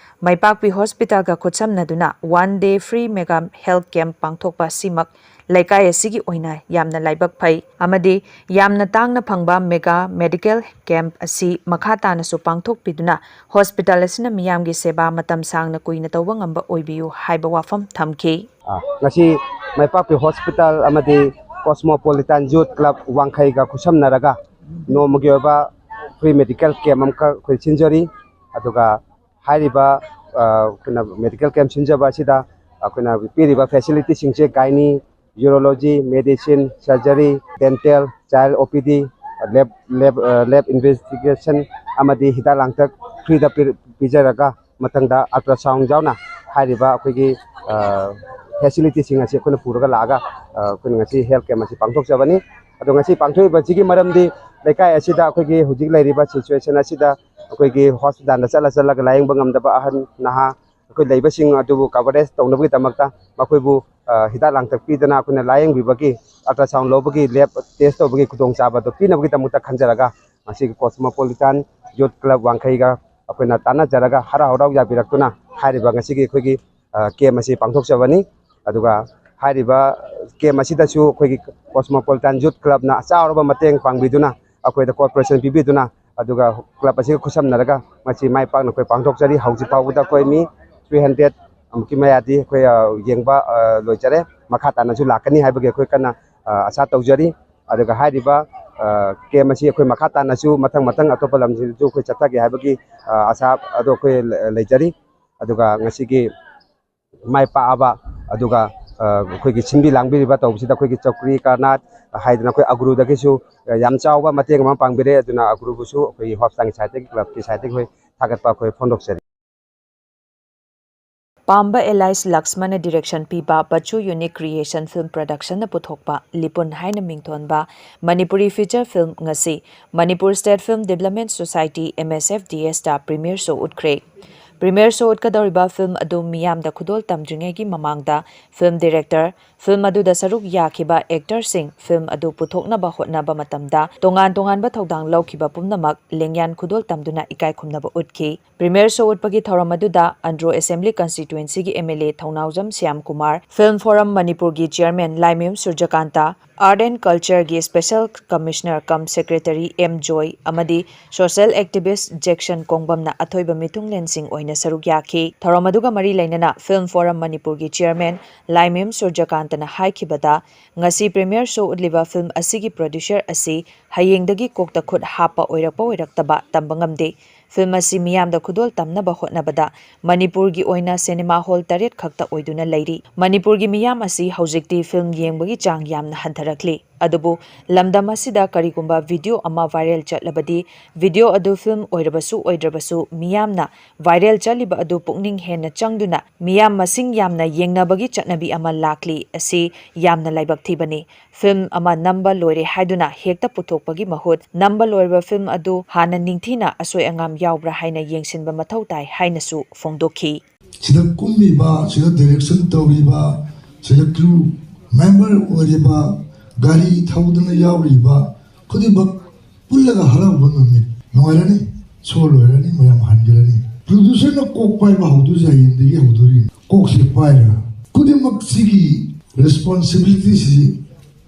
ꯃꯥꯏꯄꯥꯛꯄꯤ ꯍꯣꯁꯄꯤꯇꯥꯜꯒ ꯈꯨꯠꯁꯝꯅꯗꯨꯅ one day free mega health camp ꯄꯥꯡꯊꯣꯛꯄ ꯑꯁꯤꯃꯛ ꯂꯩꯀꯥꯏ ꯑꯁꯤꯒꯤ ꯑꯣꯏꯅ ꯌꯥꯝꯅ ꯂꯥꯏꯕꯛ ꯐꯩ ꯑꯃꯗꯤ ꯌꯥꯝꯅ ꯇꯥꯡꯅ ꯐꯪꯕ ꯃꯦꯒꯥ ꯃꯦꯗꯤꯀꯦꯜ ꯀꯦꯝꯞ ꯑꯁꯤ ꯃꯈꯥ ꯇꯥꯅꯁꯨ ꯄꯥꯡꯊꯣꯛꯄꯤꯗꯨꯅ ꯍꯣꯁꯄꯤꯇꯥꯜ ꯑꯁꯤꯅ ꯃꯤꯌꯥꯝꯒꯤ ꯁꯦꯕꯥ ꯃꯇꯝ ꯁꯥꯡꯅ ꯀꯨꯏꯅ ꯇꯧꯕ ꯉꯝꯕ ꯑꯣꯏꯕꯤꯌꯨ ꯍꯥꯏꯕ ꯋꯥꯐꯝ ꯊꯝꯈꯤ꯫ ꯑꯥ, ꯉꯁꯤ ꯃꯥꯏꯄꯥꯛꯄꯤ ꯍꯣꯁꯄꯤꯇꯥꯜ ꯑꯃꯗꯤ ꯀꯣꯁꯃꯣꯄꯣꯂꯤꯇꯥꯟ ꯌꯨꯊ ꯀ꯭ꯂꯕ ꯋꯥꯡꯈꯩꯒ ꯈꯨꯠꯁꯝꯅꯔꯒ ꯅꯣꯡꯃꯒꯤ ꯑꯣꯏꯕ ꯐ꯭ꯔꯤ ꯃꯦꯗꯤꯀꯦꯜ ꯀꯦꯝꯞ ꯑꯃꯈꯛ ꯑꯩꯈꯣꯏ ꯁꯤꯟꯖꯔꯤ꯫ ꯑꯗꯨꯒ ꯍꯥꯏꯔꯤꯕ, ꯑ, ꯑꯩꯈꯣꯏꯅ ꯃꯦꯗꯤꯀꯦꯜ ꯀꯦꯝꯞ ꯁꯤꯟꯖꯕ ꯑꯁꯤꯗ ꯑꯩꯈꯣꯏꯅ ꯄꯤꯔꯤꯕ ꯐꯦꯁꯤꯂꯤꯇꯤꯁꯤꯡꯁꯦ ꯒꯥꯏꯅꯤ, ꯌꯨꯔꯣꯂꯣꯖꯤ, ꯃꯦꯗꯤꯁꯤꯟ, ꯁꯔꯖꯔꯤ, ꯗꯦꯟꯇꯦꯜ, ꯆꯥꯏꯜ ꯑꯣ ꯄꯤ ꯗꯤ, ꯂꯦꯕ, ꯂꯦꯕ, ꯑ, ꯂꯦꯕ ꯏꯟꯚꯦꯁꯇꯤꯒꯦꯁꯟ ꯑꯃꯗꯤ ꯍꯤꯗꯥꯛ ꯂꯥꯡꯊꯛ ꯐ꯭ꯔꯤꯗ ꯄꯤ-, ꯄꯤꯖꯔꯒ ꯃꯊꯪꯗ ꯑꯜꯇ꯭ꯔꯥꯁꯥꯎꯟ ꯌꯥꯎꯅ ꯍꯥꯏꯔꯤꯕ ꯑꯩꯈꯣꯏꯒꯤ, ꯑ, ꯐꯦꯁꯤꯂꯤꯇꯤꯁꯤꯡ ꯑꯁꯤ ꯑꯩꯈꯣꯏꯅ ꯄꯨꯔꯒ ꯂꯥꯛꯑꯒ, ꯑ, ꯑꯩꯈꯣꯏꯅ ꯉꯁꯤ ꯍꯦꯜꯊ ꯀꯦꯝꯞ ꯑꯁꯤ ꯄꯥꯡꯊꯣꯛꯆꯕꯅꯤ꯫ ꯑꯗꯣ ꯉꯁꯤ ꯄꯥꯡꯊꯣꯛꯏꯕꯁꯤꯒꯤ ꯃꯔꯝꯗꯤ ꯂꯩꯀꯥꯏ ꯑꯁꯤꯗ ꯑꯩꯈꯣꯏꯒꯤ ꯍꯧꯖꯤꯛ ꯂꯩꯔꯤꯕ ꯁꯤꯆꯨꯋꯦꯁꯟ ꯑꯁꯤꯗ ꯑꯩꯈꯣꯏꯒꯤ ꯍꯣꯁꯄꯤꯇꯥꯜꯗ ꯆꯠꯂ ꯆꯠꯂꯒ ꯂꯥꯌꯦꯡꯕ ꯉꯝꯗꯕ ꯑꯍꯟ ꯅꯍꯥ ꯑꯩꯈꯣꯏ ꯂꯩꯕꯁꯤꯡ ꯑꯗꯨꯕꯨ ꯀꯚꯔꯦꯖ ꯇꯧꯅꯕꯒꯤꯗꯃꯛꯇ ꯃꯈꯣꯏꯕꯨ, ꯑ, ꯍꯤꯗꯥꯛ ꯂꯥꯡꯊꯛ ꯄꯤꯗꯅ ꯑꯩꯈꯣꯏꯅ ꯂꯥꯌꯦꯡꯕꯤꯕꯒꯤ, ꯑꯜꯇ꯭ꯔꯥꯁꯥꯎꯟ ꯂꯧꯕꯒꯤ, ꯂꯦꯕ ꯇꯦꯁ ꯇꯧꯕꯒꯤ ꯈꯨꯗꯣꯡꯆꯥꯕ ꯑꯗꯨ ꯄꯤꯅꯕꯒꯤꯗꯃꯛꯇ ꯈꯟꯖꯔꯒ ꯉꯁꯤꯒꯤ ꯀꯣꯁꯃꯣꯄꯣꯂꯤꯇꯥꯟ ꯌꯨꯊ ꯀ꯭ꯂꯕ ꯋꯥꯡꯈꯩꯒ ꯑꯩꯈꯣꯏꯅ ꯇꯥꯟꯅꯖꯔꯒ ꯍꯔꯥꯎ ꯍꯔꯥꯎ ꯌꯥꯕꯤꯔꯛꯇꯨꯅ ꯍꯥꯏꯔꯤꯕ ꯉꯁꯤꯒꯤ ꯑꯩꯈꯣꯏꯒꯤ, ꯑ, ꯀꯦꯝꯞ ꯑꯁꯤ ꯄꯥꯡꯊꯣꯛꯆꯕꯅꯤ꯫ ꯑꯗꯨꯒ ꯍꯥꯏꯔꯤꯕ ꯀꯦꯝꯞ ꯑꯁꯤꯗꯁꯨ ꯑꯩꯈꯣꯏꯒꯤ ꯀꯣꯁꯃꯣꯄꯣꯂꯤꯇꯥꯟ ꯌꯨꯊ ꯀ꯭ꯂꯕꯅ ꯆꯥꯎꯔꯕ ꯃꯇꯦꯡ ꯄꯥꯡꯕꯤꯗꯨꯅ ꯑꯩꯈꯣꯏꯗ ꯀꯣꯑꯣꯄꯔꯦꯁꯟ ꯄꯤꯕꯤꯗꯨꯅ ꯑꯗꯨꯒ ꯀ꯭ꯂꯕ ꯑꯁꯤꯒ ꯈꯨꯠꯁꯝꯅꯔꯒ ꯃꯁꯤ ꯃꯥꯏ ꯄꯥꯛꯅ ꯑꯩꯈꯣꯏ ꯄꯥꯡꯊꯣꯛꯆꯔꯤ꯫ ꯍꯧꯖꯤꯛ ꯐꯥꯎꯕꯗ ꯑꯩꯈꯣꯏ ꯃꯤ ꯊ꯭ꯔꯤ ꯍꯟꯗ꯭ꯔꯦꯠ ꯑꯃꯨꯛꯀꯤ ꯃꯌꯥꯗꯤ ꯑꯩꯈꯣꯏ, ꯑ, ꯌꯦꯡꯕ, ꯑ, ꯂꯣꯏꯖꯔꯦ꯫ ꯃꯈꯥ ꯇꯥꯅꯁꯨ ꯂꯥꯛꯀꯅꯤ ꯍꯥꯏꯕꯒꯤ ꯑꯩꯈꯣꯏ ꯀꯟꯅ, ꯑ, ꯑꯁꯥ ꯇꯧꯖꯔꯤ꯫ ꯑꯗꯨꯒ ꯍꯥꯏꯔꯤꯕ, ꯑ, ꯀꯦꯝꯞ ꯑꯁꯤ ꯑꯩꯈꯣꯏ ꯃꯈꯥ ꯇꯥꯅꯁꯨ ꯃꯊꯪ ꯃꯊꯪ ꯑꯇꯣꯞꯄ ꯂꯝꯁꯤꯡꯗꯁꯨ ꯑꯩꯈꯣꯏ ꯆꯠꯊꯒꯦ ꯍꯥꯏꯕꯒꯤ, ꯑ, ꯑꯁꯥ ꯑꯗꯨ ꯑꯩꯈꯣꯏ ꯂ-, ꯂꯩꯖꯔꯤ꯫ ꯑꯗꯨꯒ ꯉꯁꯤꯒꯤ ꯃꯥꯏ ꯄꯥꯛꯑꯕ, ꯑꯗꯨꯒ, ꯑ, ꯑꯩꯈꯣꯏꯒꯤ ꯁꯤꯟꯕꯤ ꯂꯥꯡꯕꯤꯔꯤꯕ ꯇꯧꯕꯁꯤꯗ ꯑꯩꯈꯣꯏꯒꯤ ꯆꯧꯀ꯭ꯔꯤ ꯀꯔꯅꯥꯠ ꯍꯥꯏꯗꯅ ꯑꯩꯈꯣꯏ ꯑꯒ꯭ꯔꯨꯗꯒꯤꯁꯨ ꯌꯥꯝ ꯆꯥꯎꯕ ꯃꯇꯦꯡ ꯑꯃ ꯄꯥꯡꯕꯤꯔꯦ꯫ ꯑꯗꯨꯅ ꯑꯒ꯭ꯔꯨꯕꯨꯁꯨ ꯑꯩꯈꯣꯏꯒꯤ ꯍꯣꯁꯄꯤꯇꯥꯜꯒꯤ ꯁꯥꯏꯠꯇꯒꯤ, ꯀ꯭ꯂꯕꯀꯤ ꯁꯥꯏꯠꯇꯒꯤ ꯑꯩꯈꯣꯏ ꯊꯥꯒꯠꯄ ꯑꯩꯈꯣꯏ ꯐꯣꯡꯗꯣꯛꯆꯔꯤ꯫ ꯄꯥꯝꯕ ꯑꯦꯂꯥꯏꯁ ꯂꯛꯁꯃꯟꯅ ꯗꯤꯔꯦꯛꯁꯟ ꯄꯤꯕ ꯕꯆꯨ ꯌꯨꯅꯤꯛ ꯀ꯭ꯔꯤꯌꯦꯁꯟ ꯐꯤꯜꯝ ꯄ꯭ꯔꯗꯛꯁꯟꯅ ꯄꯨꯊꯣꯛꯄ ꯂꯤꯄꯨꯟ ꯍꯥꯏꯅ ꯃꯤꯡꯊꯣꯟꯕ ꯃꯅꯤꯄꯨꯔꯤ ꯐꯤꯆꯔ ꯐꯤꯜꯝ ꯉꯁꯤ Manipur state film development society, M S F D S, ꯇ ꯄ꯭ꯔꯤꯃꯤꯌꯔ ꯁꯣ ꯎꯠꯈ꯭ꯔꯦ꯫ ꯄ꯭ꯔꯤꯃꯤꯌꯔ ꯁꯣ ꯎꯠꯀꯗꯧꯔꯤꯕ ꯐꯤꯜꯝ ꯑꯗꯨ ꯃꯤꯌꯥꯝꯗ ꯈꯨꯗꯣꯜ ꯇꯝꯗ꯭ꯔꯤꯉꯩꯒꯤ ꯃꯃꯥꯡꯗ ꯐꯤꯜꯝ ꯗꯤꯔꯦꯛꯇꯔ, ꯐꯤꯜꯝ ꯑꯗꯨꯗ ꯁꯔꯨꯛ ꯌꯥꯈꯤꯕ ꯑꯦꯛꯇꯔꯁꯤꯡ, ꯐꯤꯜꯝ ꯑꯗꯨ ꯄꯨꯊꯣꯛꯅꯕ ꯍꯣꯠꯅꯕ ꯃꯇꯝꯗ ꯇꯣꯉꯥꯟ ꯇꯣꯉꯥꯟꯕ ꯊꯧꯗꯥꯡ ꯂꯧꯈꯤꯕ ꯄꯨꯝꯅꯃꯛ ꯂꯦꯡꯌꯥꯟ ꯈꯨꯗꯣꯜ ꯇꯝꯗꯨꯅ ꯏꯀꯥꯏ ꯈꯨꯝꯅꯕ ꯎꯠꯈꯤ꯫ ꯄ꯭ꯔꯤꯃꯤꯌꯔ ꯁꯣ ꯎꯠꯄꯒꯤ ꯊꯧꯔꯝ ꯑꯗꯨꯗ ꯑꯟꯗ꯭ꯔꯣ ꯑꯦꯁꯦꯝꯕ꯭ꯂꯤ ꯀꯟꯁꯇꯤꯇ꯭ꯋꯦꯟꯁꯤꯒꯤ M L A Thounaojam Shyam Kumar, film forum ꯃꯅꯤꯄꯨꯔꯒꯤ chairman Laimayum Surjakanta, art and ꯀꯜꯆꯔꯒꯤ special commissioner cum secretary M Joy ꯑꯃꯗꯤ ꯁꯣꯁꯤꯌꯦꯜ ꯑꯦꯛꯇꯤꯚꯤꯁ꯭ꯠ ꯖꯦꯛꯁꯟ ꯀꯣꯡꯕꯝꯅ ꯑꯊꯣꯏꯕ ꯃꯤꯊꯨꯡꯂꯦꯟꯁꯤꯡ ꯑꯣꯏꯅ ꯁꯔꯨꯛ ꯌꯥꯈꯤ꯫ ꯊꯧꯔꯝ ꯑꯗꯨꯒ ꯃꯔꯤ ꯂꯩꯅꯅ ꯐꯤꯜꯝ ꯐꯣꯔꯝ ꯃꯅꯤꯄꯨꯔꯒꯤ ꯆꯤꯌꯔꯃꯦꯟ ꯂꯥꯏꯃꯌꯨꯝ ꯁꯨꯔꯖꯀꯥꯟꯇꯅ ꯍꯥꯏꯈꯤꯕꯗ, ꯉꯁꯤ ꯄ꯭ꯔꯤꯃꯤꯌꯔ ꯁꯣ ꯎꯠꯂꯤꯕ ꯐꯤꯜꯝ ꯑꯁꯤꯒꯤ ꯄ꯭ꯔꯣꯗ꯭ꯌꯨꯁꯔ ꯑꯁꯤ ꯍꯌꯦꯡꯗꯒꯤ ꯀꯣꯛꯇ ꯈꯨꯠ ꯍꯥꯞꯄ ꯑꯣꯏꯔꯛꯄ ꯑꯣꯏꯔꯛꯇꯕ ꯇꯝꯕ ꯉꯝꯗꯦ꯫ ꯐꯤꯜꯝ ꯑꯁꯤ ꯃꯤꯌꯥꯝꯗ ꯈꯨꯗꯣꯜ ꯇꯝꯅꯕ ꯍꯣꯠꯅꯕꯗ ꯃꯅꯤꯄꯨꯔꯒꯤ ꯑꯣꯏꯅ ꯁꯤꯅꯦꯃꯥ ꯍꯣꯜ ꯇꯔꯦꯠ ꯈꯛꯇ ꯑꯣꯏꯗꯨꯅ ꯂꯩꯔꯤ꯫ ꯃꯅꯤꯄꯨꯔꯒꯤ ꯃꯤꯌꯥꯝ ꯑꯁꯤ ꯍꯧꯖꯤꯛꯇꯤ ꯐꯤꯜꯝ ꯌꯦꯡꯕꯒꯤ ꯆꯥꯡ ꯌꯥꯝꯅ ꯍꯟꯊꯔꯛꯂꯤ꯫ ꯑꯗꯨꯕꯨ ꯂꯝꯗꯝ ꯑꯁꯤꯗ ꯀꯔꯤꯒꯨꯝꯕ ꯚꯤꯗꯤꯑꯣ ꯑꯃ ꯚꯥꯏꯔꯦꯜ ꯆꯠꯂꯕꯗꯤ, ꯚꯤꯗꯤꯑꯣ ꯑꯗꯨ ꯐꯤꯜꯝ ꯑꯣꯏꯔꯕꯁꯨ ꯑꯣꯏꯗ꯭ꯔꯕꯁꯨ, ꯃꯤꯌꯥꯝꯅ ꯚꯥꯏꯔꯦꯜ ꯆꯠꯂꯤꯕ ꯑꯗꯨ ꯄꯨꯛꯅꯤꯡ ꯍꯦꯟꯅ ꯆꯪꯗꯨꯅ ꯃꯤꯌꯥꯝ ꯃꯁꯤꯡ ꯌꯥꯝꯅ ꯌꯦꯡꯅꯕꯒꯤ ꯆꯠꯅꯕꯤ ꯑꯃ ꯂꯥꯛꯂꯤ꯫ ꯑꯁꯤ ꯌꯥꯝꯅ ꯂꯥꯏꯕꯛ ꯊꯤꯕꯅꯤ꯫ ꯐꯤꯜꯝ ꯑꯃ ꯅꯝꯕ ꯂꯣꯏꯔꯦ ꯍꯥꯏꯗꯨꯅ ꯍꯦꯛꯇ ꯄꯨꯊꯣꯛꯄꯒꯤ ꯃꯍꯨꯠ, ꯅꯝꯕ ꯂꯣꯏꯔꯕ ꯐꯤꯜꯝ ꯑꯗꯨ ꯍꯥꯟꯅ ꯅꯤꯡꯊꯤꯅ ꯑꯁꯣꯏ ꯑꯉꯥꯝ ꯌꯥꯎꯕ꯭ꯔꯥ ꯍꯥꯏꯅ ꯌꯦꯡꯁꯤꯟꯕ ꯃꯊꯧ ꯇꯥꯏ ꯍꯥꯏꯅꯁꯨ ꯐꯣꯡꯗꯣꯛꯈꯤ꯫ ꯁꯤꯗ ꯀꯨꯝꯃꯤꯕ, ꯁꯤꯗ ꯗꯥꯏꯔꯦꯛꯁꯟ ꯇꯧꯔꯤꯕ, ꯁꯤꯗ ꯀ꯭ꯔꯨ ꯃꯦꯝꯕꯔ ꯑꯣꯏꯔꯤꯕ, ꯒꯥꯔꯤ ꯊꯧꯗꯨꯅ ꯌꯥꯎꯔꯤꯕ ꯈꯨꯗꯤꯡꯃꯛ ꯄꯨꯜꯂꯒ ꯍꯔꯥꯎꯕ ꯅꯨꯃꯤꯠ꯫ ꯅꯨꯡꯉꯥꯏꯔꯅꯤ, ꯁꯣ ꯂꯣꯏꯔꯅꯤ, ꯃꯌꯥꯝ ꯍꯟꯈ꯭ꯔꯅꯤ꯫ ꯄ꯭ꯔꯣꯗ꯭ꯌꯨꯁꯔꯅ ꯀꯣꯛ ꯄꯥꯏꯕ ꯍꯧꯗꯣꯏꯁꯦ ꯍꯌꯦꯡꯗꯒꯤ ꯍꯧꯗꯣꯔꯤꯅꯤ꯫ ꯀꯣꯛꯁꯦ ꯄꯥꯏꯔꯒ ꯈꯨꯗꯤꯡꯃꯛꯁꯤꯒꯤ ꯔꯦꯁꯄꯣꯟꯁꯤꯕꯤꯂꯤꯇꯤꯁꯤ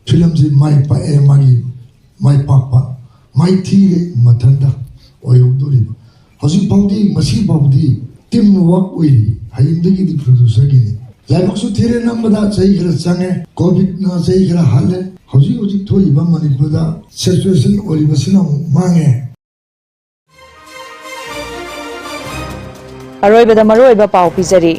ꯐꯤꯂꯝꯁꯤ ꯃꯥꯏ ꯄꯥꯛꯑꯦ, ꯃꯥꯒꯤ ꯃꯥꯏ ꯄꯥꯛꯄ, ꯃꯥꯏꯊꯤꯔꯦ ꯃꯊꯟꯇ ꯑꯣꯏꯍꯧꯗꯣꯔꯤꯕ꯫ ꯍꯧꯖꯤꯛ ꯐꯥꯎꯗꯤ, ꯉꯁꯤ ꯐꯥꯎꯗꯤ ꯇꯤꯝ ꯋꯥꯔꯛ ꯑꯣꯏꯔꯤ꯫ ꯍꯌꯦꯡꯗꯒꯤꯗꯤ ꯄ꯭ꯔꯣꯗ꯭ꯌꯨꯁꯔꯒꯤꯅꯤ꯫ ꯂꯥꯏꯕꯛꯁꯨ ꯊꯤꯔꯦ, ꯅꯝꯕꯗ ꯆꯍꯤ ꯈꯔ ꯆꯪꯉꯦ, ꯀꯣꯚꯤꯗꯅ ꯆꯍꯤ ꯈꯔ ꯍꯥꯠꯂꯦ꯫ ꯍꯧꯖꯤꯛ ꯍꯧꯖꯤꯛ ꯊꯣꯛꯏꯕ ꯃꯅꯤꯄꯨꯔꯗ ꯁꯤꯆꯨꯋꯦꯁꯟ ꯑꯣꯏꯔꯤꯕꯁꯤꯅ ꯑꯃꯨꯛ ꯃꯥꯡꯉꯦ꯫ ꯑꯔꯣꯏꯕꯗ ꯃꯔꯨꯑꯣꯏꯕ ꯄꯥꯎ ꯄꯤꯖꯔꯤ꯫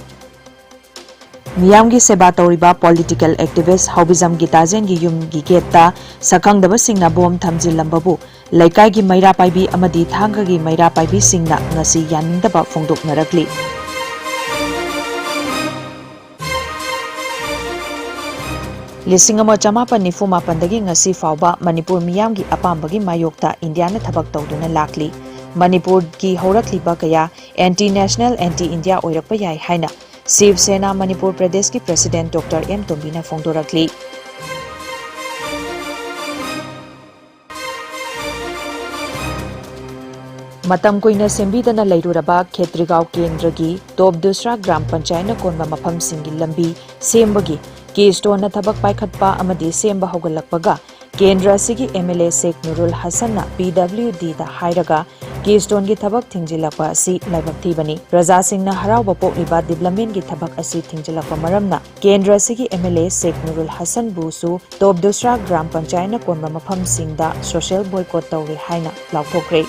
ꯃꯤꯌꯥꯝꯒꯤ ꯁꯦꯕꯥ ꯇꯧꯔꯤꯕ ꯄꯣꯂꯤꯇꯤꯀꯦꯜ ꯑꯦꯛꯇꯤꯚꯤꯁ꯭ꯠ ꯍꯥꯎꯕꯤꯖꯝ ꯒꯤꯇꯥꯖꯦꯟꯒꯤ ꯌꯨꯝꯒꯤ ꯒꯦꯠꯇ ꯁꯛꯈꯪꯗꯕꯁꯤꯡꯅ ꯕꯣꯝ ꯊꯝꯖꯤꯜꯂꯝꯕꯕꯨ ꯂꯩꯀꯥꯏꯒꯤ ꯃꯩꯔꯥ ꯄꯥꯏꯕꯤ ꯑꯃꯗꯤ ꯊꯥꯡꯒꯒꯤ ꯃꯩꯔꯥ ꯄꯥꯏꯕꯤꯁꯤꯡꯅ ꯉꯁꯤ ꯌꯥꯅꯤꯡꯗꯕ ꯐꯣꯡꯗꯣꯛꯅꯔꯛꯂꯤ꯫ ꯂꯤꯁꯤꯡ ꯑꯃ ꯆꯃꯥꯄꯟ ꯅꯤꯐꯨ ꯃꯥꯄꯟꯗꯒꯤ ꯉꯁꯤ ꯐꯥꯎꯕ ꯃꯅꯤꯄꯨꯔ ꯃꯤꯌꯥꯝꯒꯤ ꯑꯄꯥꯝꯕꯒꯤ ꯃꯥꯌꯣꯛꯇ ꯏꯟꯗꯤꯌꯥꯅ ꯊꯕꯛ ꯇꯧꯗꯨꯅ ꯂꯥꯛꯂꯤ꯫ ꯃꯅꯤꯄꯨꯔꯒꯤ ꯍꯧꯔꯛꯂꯤꯕ ꯀꯌꯥ anti national, anti India ꯑꯣꯏꯔꯛꯄ ꯌꯥꯏ ꯍꯥꯏꯅ ꯁꯤꯕ ꯁꯦꯅꯥ ꯃꯅꯤꯄꯨꯔ ꯄ꯭ꯔꯗꯦꯁꯀꯤ president Doctor ꯑꯦꯝ ꯇꯣꯝꯕꯤꯅ ꯐꯣꯡꯗꯣꯔꯛꯂꯤ꯫ ꯃꯇꯝ ꯀꯨꯏꯅ ꯁꯦꯝꯕꯤꯗꯅ ꯂꯩꯔꯨꯔꯕ ꯈꯦꯇ꯭ꯔꯤꯒꯥꯎ ꯀꯦꯟꯗ꯭ꯔꯒꯤ ꯇꯣꯞ ꯗꯨꯁ꯭ꯔꯥ ꯒ꯭ꯔꯥꯝ ꯄꯟꯆꯥꯌꯠꯅ ꯀꯣꯟꯕ ꯃꯐꯝꯁꯤꯡꯒꯤ ꯂꯝꯕꯤ ꯁꯦꯝꯕꯒꯤ ꯀꯦ ꯁ꯭ꯇꯣꯟꯅ ꯊꯕꯛ ꯄꯥꯏꯈꯠꯄ ꯑꯃꯗꯤ ꯁꯦꯝꯕ ꯍꯧꯒꯠꯂꯛꯄꯒ ꯀꯦꯟꯗ꯭ꯔ ꯑꯁꯤꯒꯤ MLA ꯁꯦꯈ ꯅꯨꯔꯨꯜ ꯍꯁꯟꯅ PWDꯗ ꯍꯥꯏꯔꯒ ꯀꯦ ꯁ꯭ꯇꯣꯟꯒꯤ ꯊꯕꯛ ꯊꯤꯡꯖꯤꯜꯂꯛꯄ ꯑꯁꯤ ꯂꯥꯏꯕꯛ ꯊꯤꯕꯅꯤ꯫ ꯄ꯭ꯔꯖꯥꯁꯤꯡꯅ ꯍꯔꯥꯎꯕ ꯄꯣꯛꯂꯤꯕ developmentꯀꯤ ꯊꯕꯛ ꯑꯁꯤ ꯊꯤꯡꯖꯤꯜꯂꯛꯄ ꯃꯔꯝꯅ ꯀꯦꯟꯗ꯭ꯔ ꯑꯁꯤꯒꯤ MLA ꯁꯦꯈ ꯅꯨꯔꯨꯜ ꯍꯁꯟꯕꯨꯁꯨ ꯇꯣꯞ ꯗꯨꯁ꯭ꯔꯥ ꯒ꯭ꯔꯥꯝ ꯄꯟꯆꯥꯌꯠꯅ ꯀꯣꯟꯕ ꯃꯐꯝꯁꯤꯡꯗ social boycott ꯇꯧꯔꯦ ꯍꯥꯏꯅ ꯂꯥꯎꯊꯣꯛꯈ꯭ꯔꯦ꯫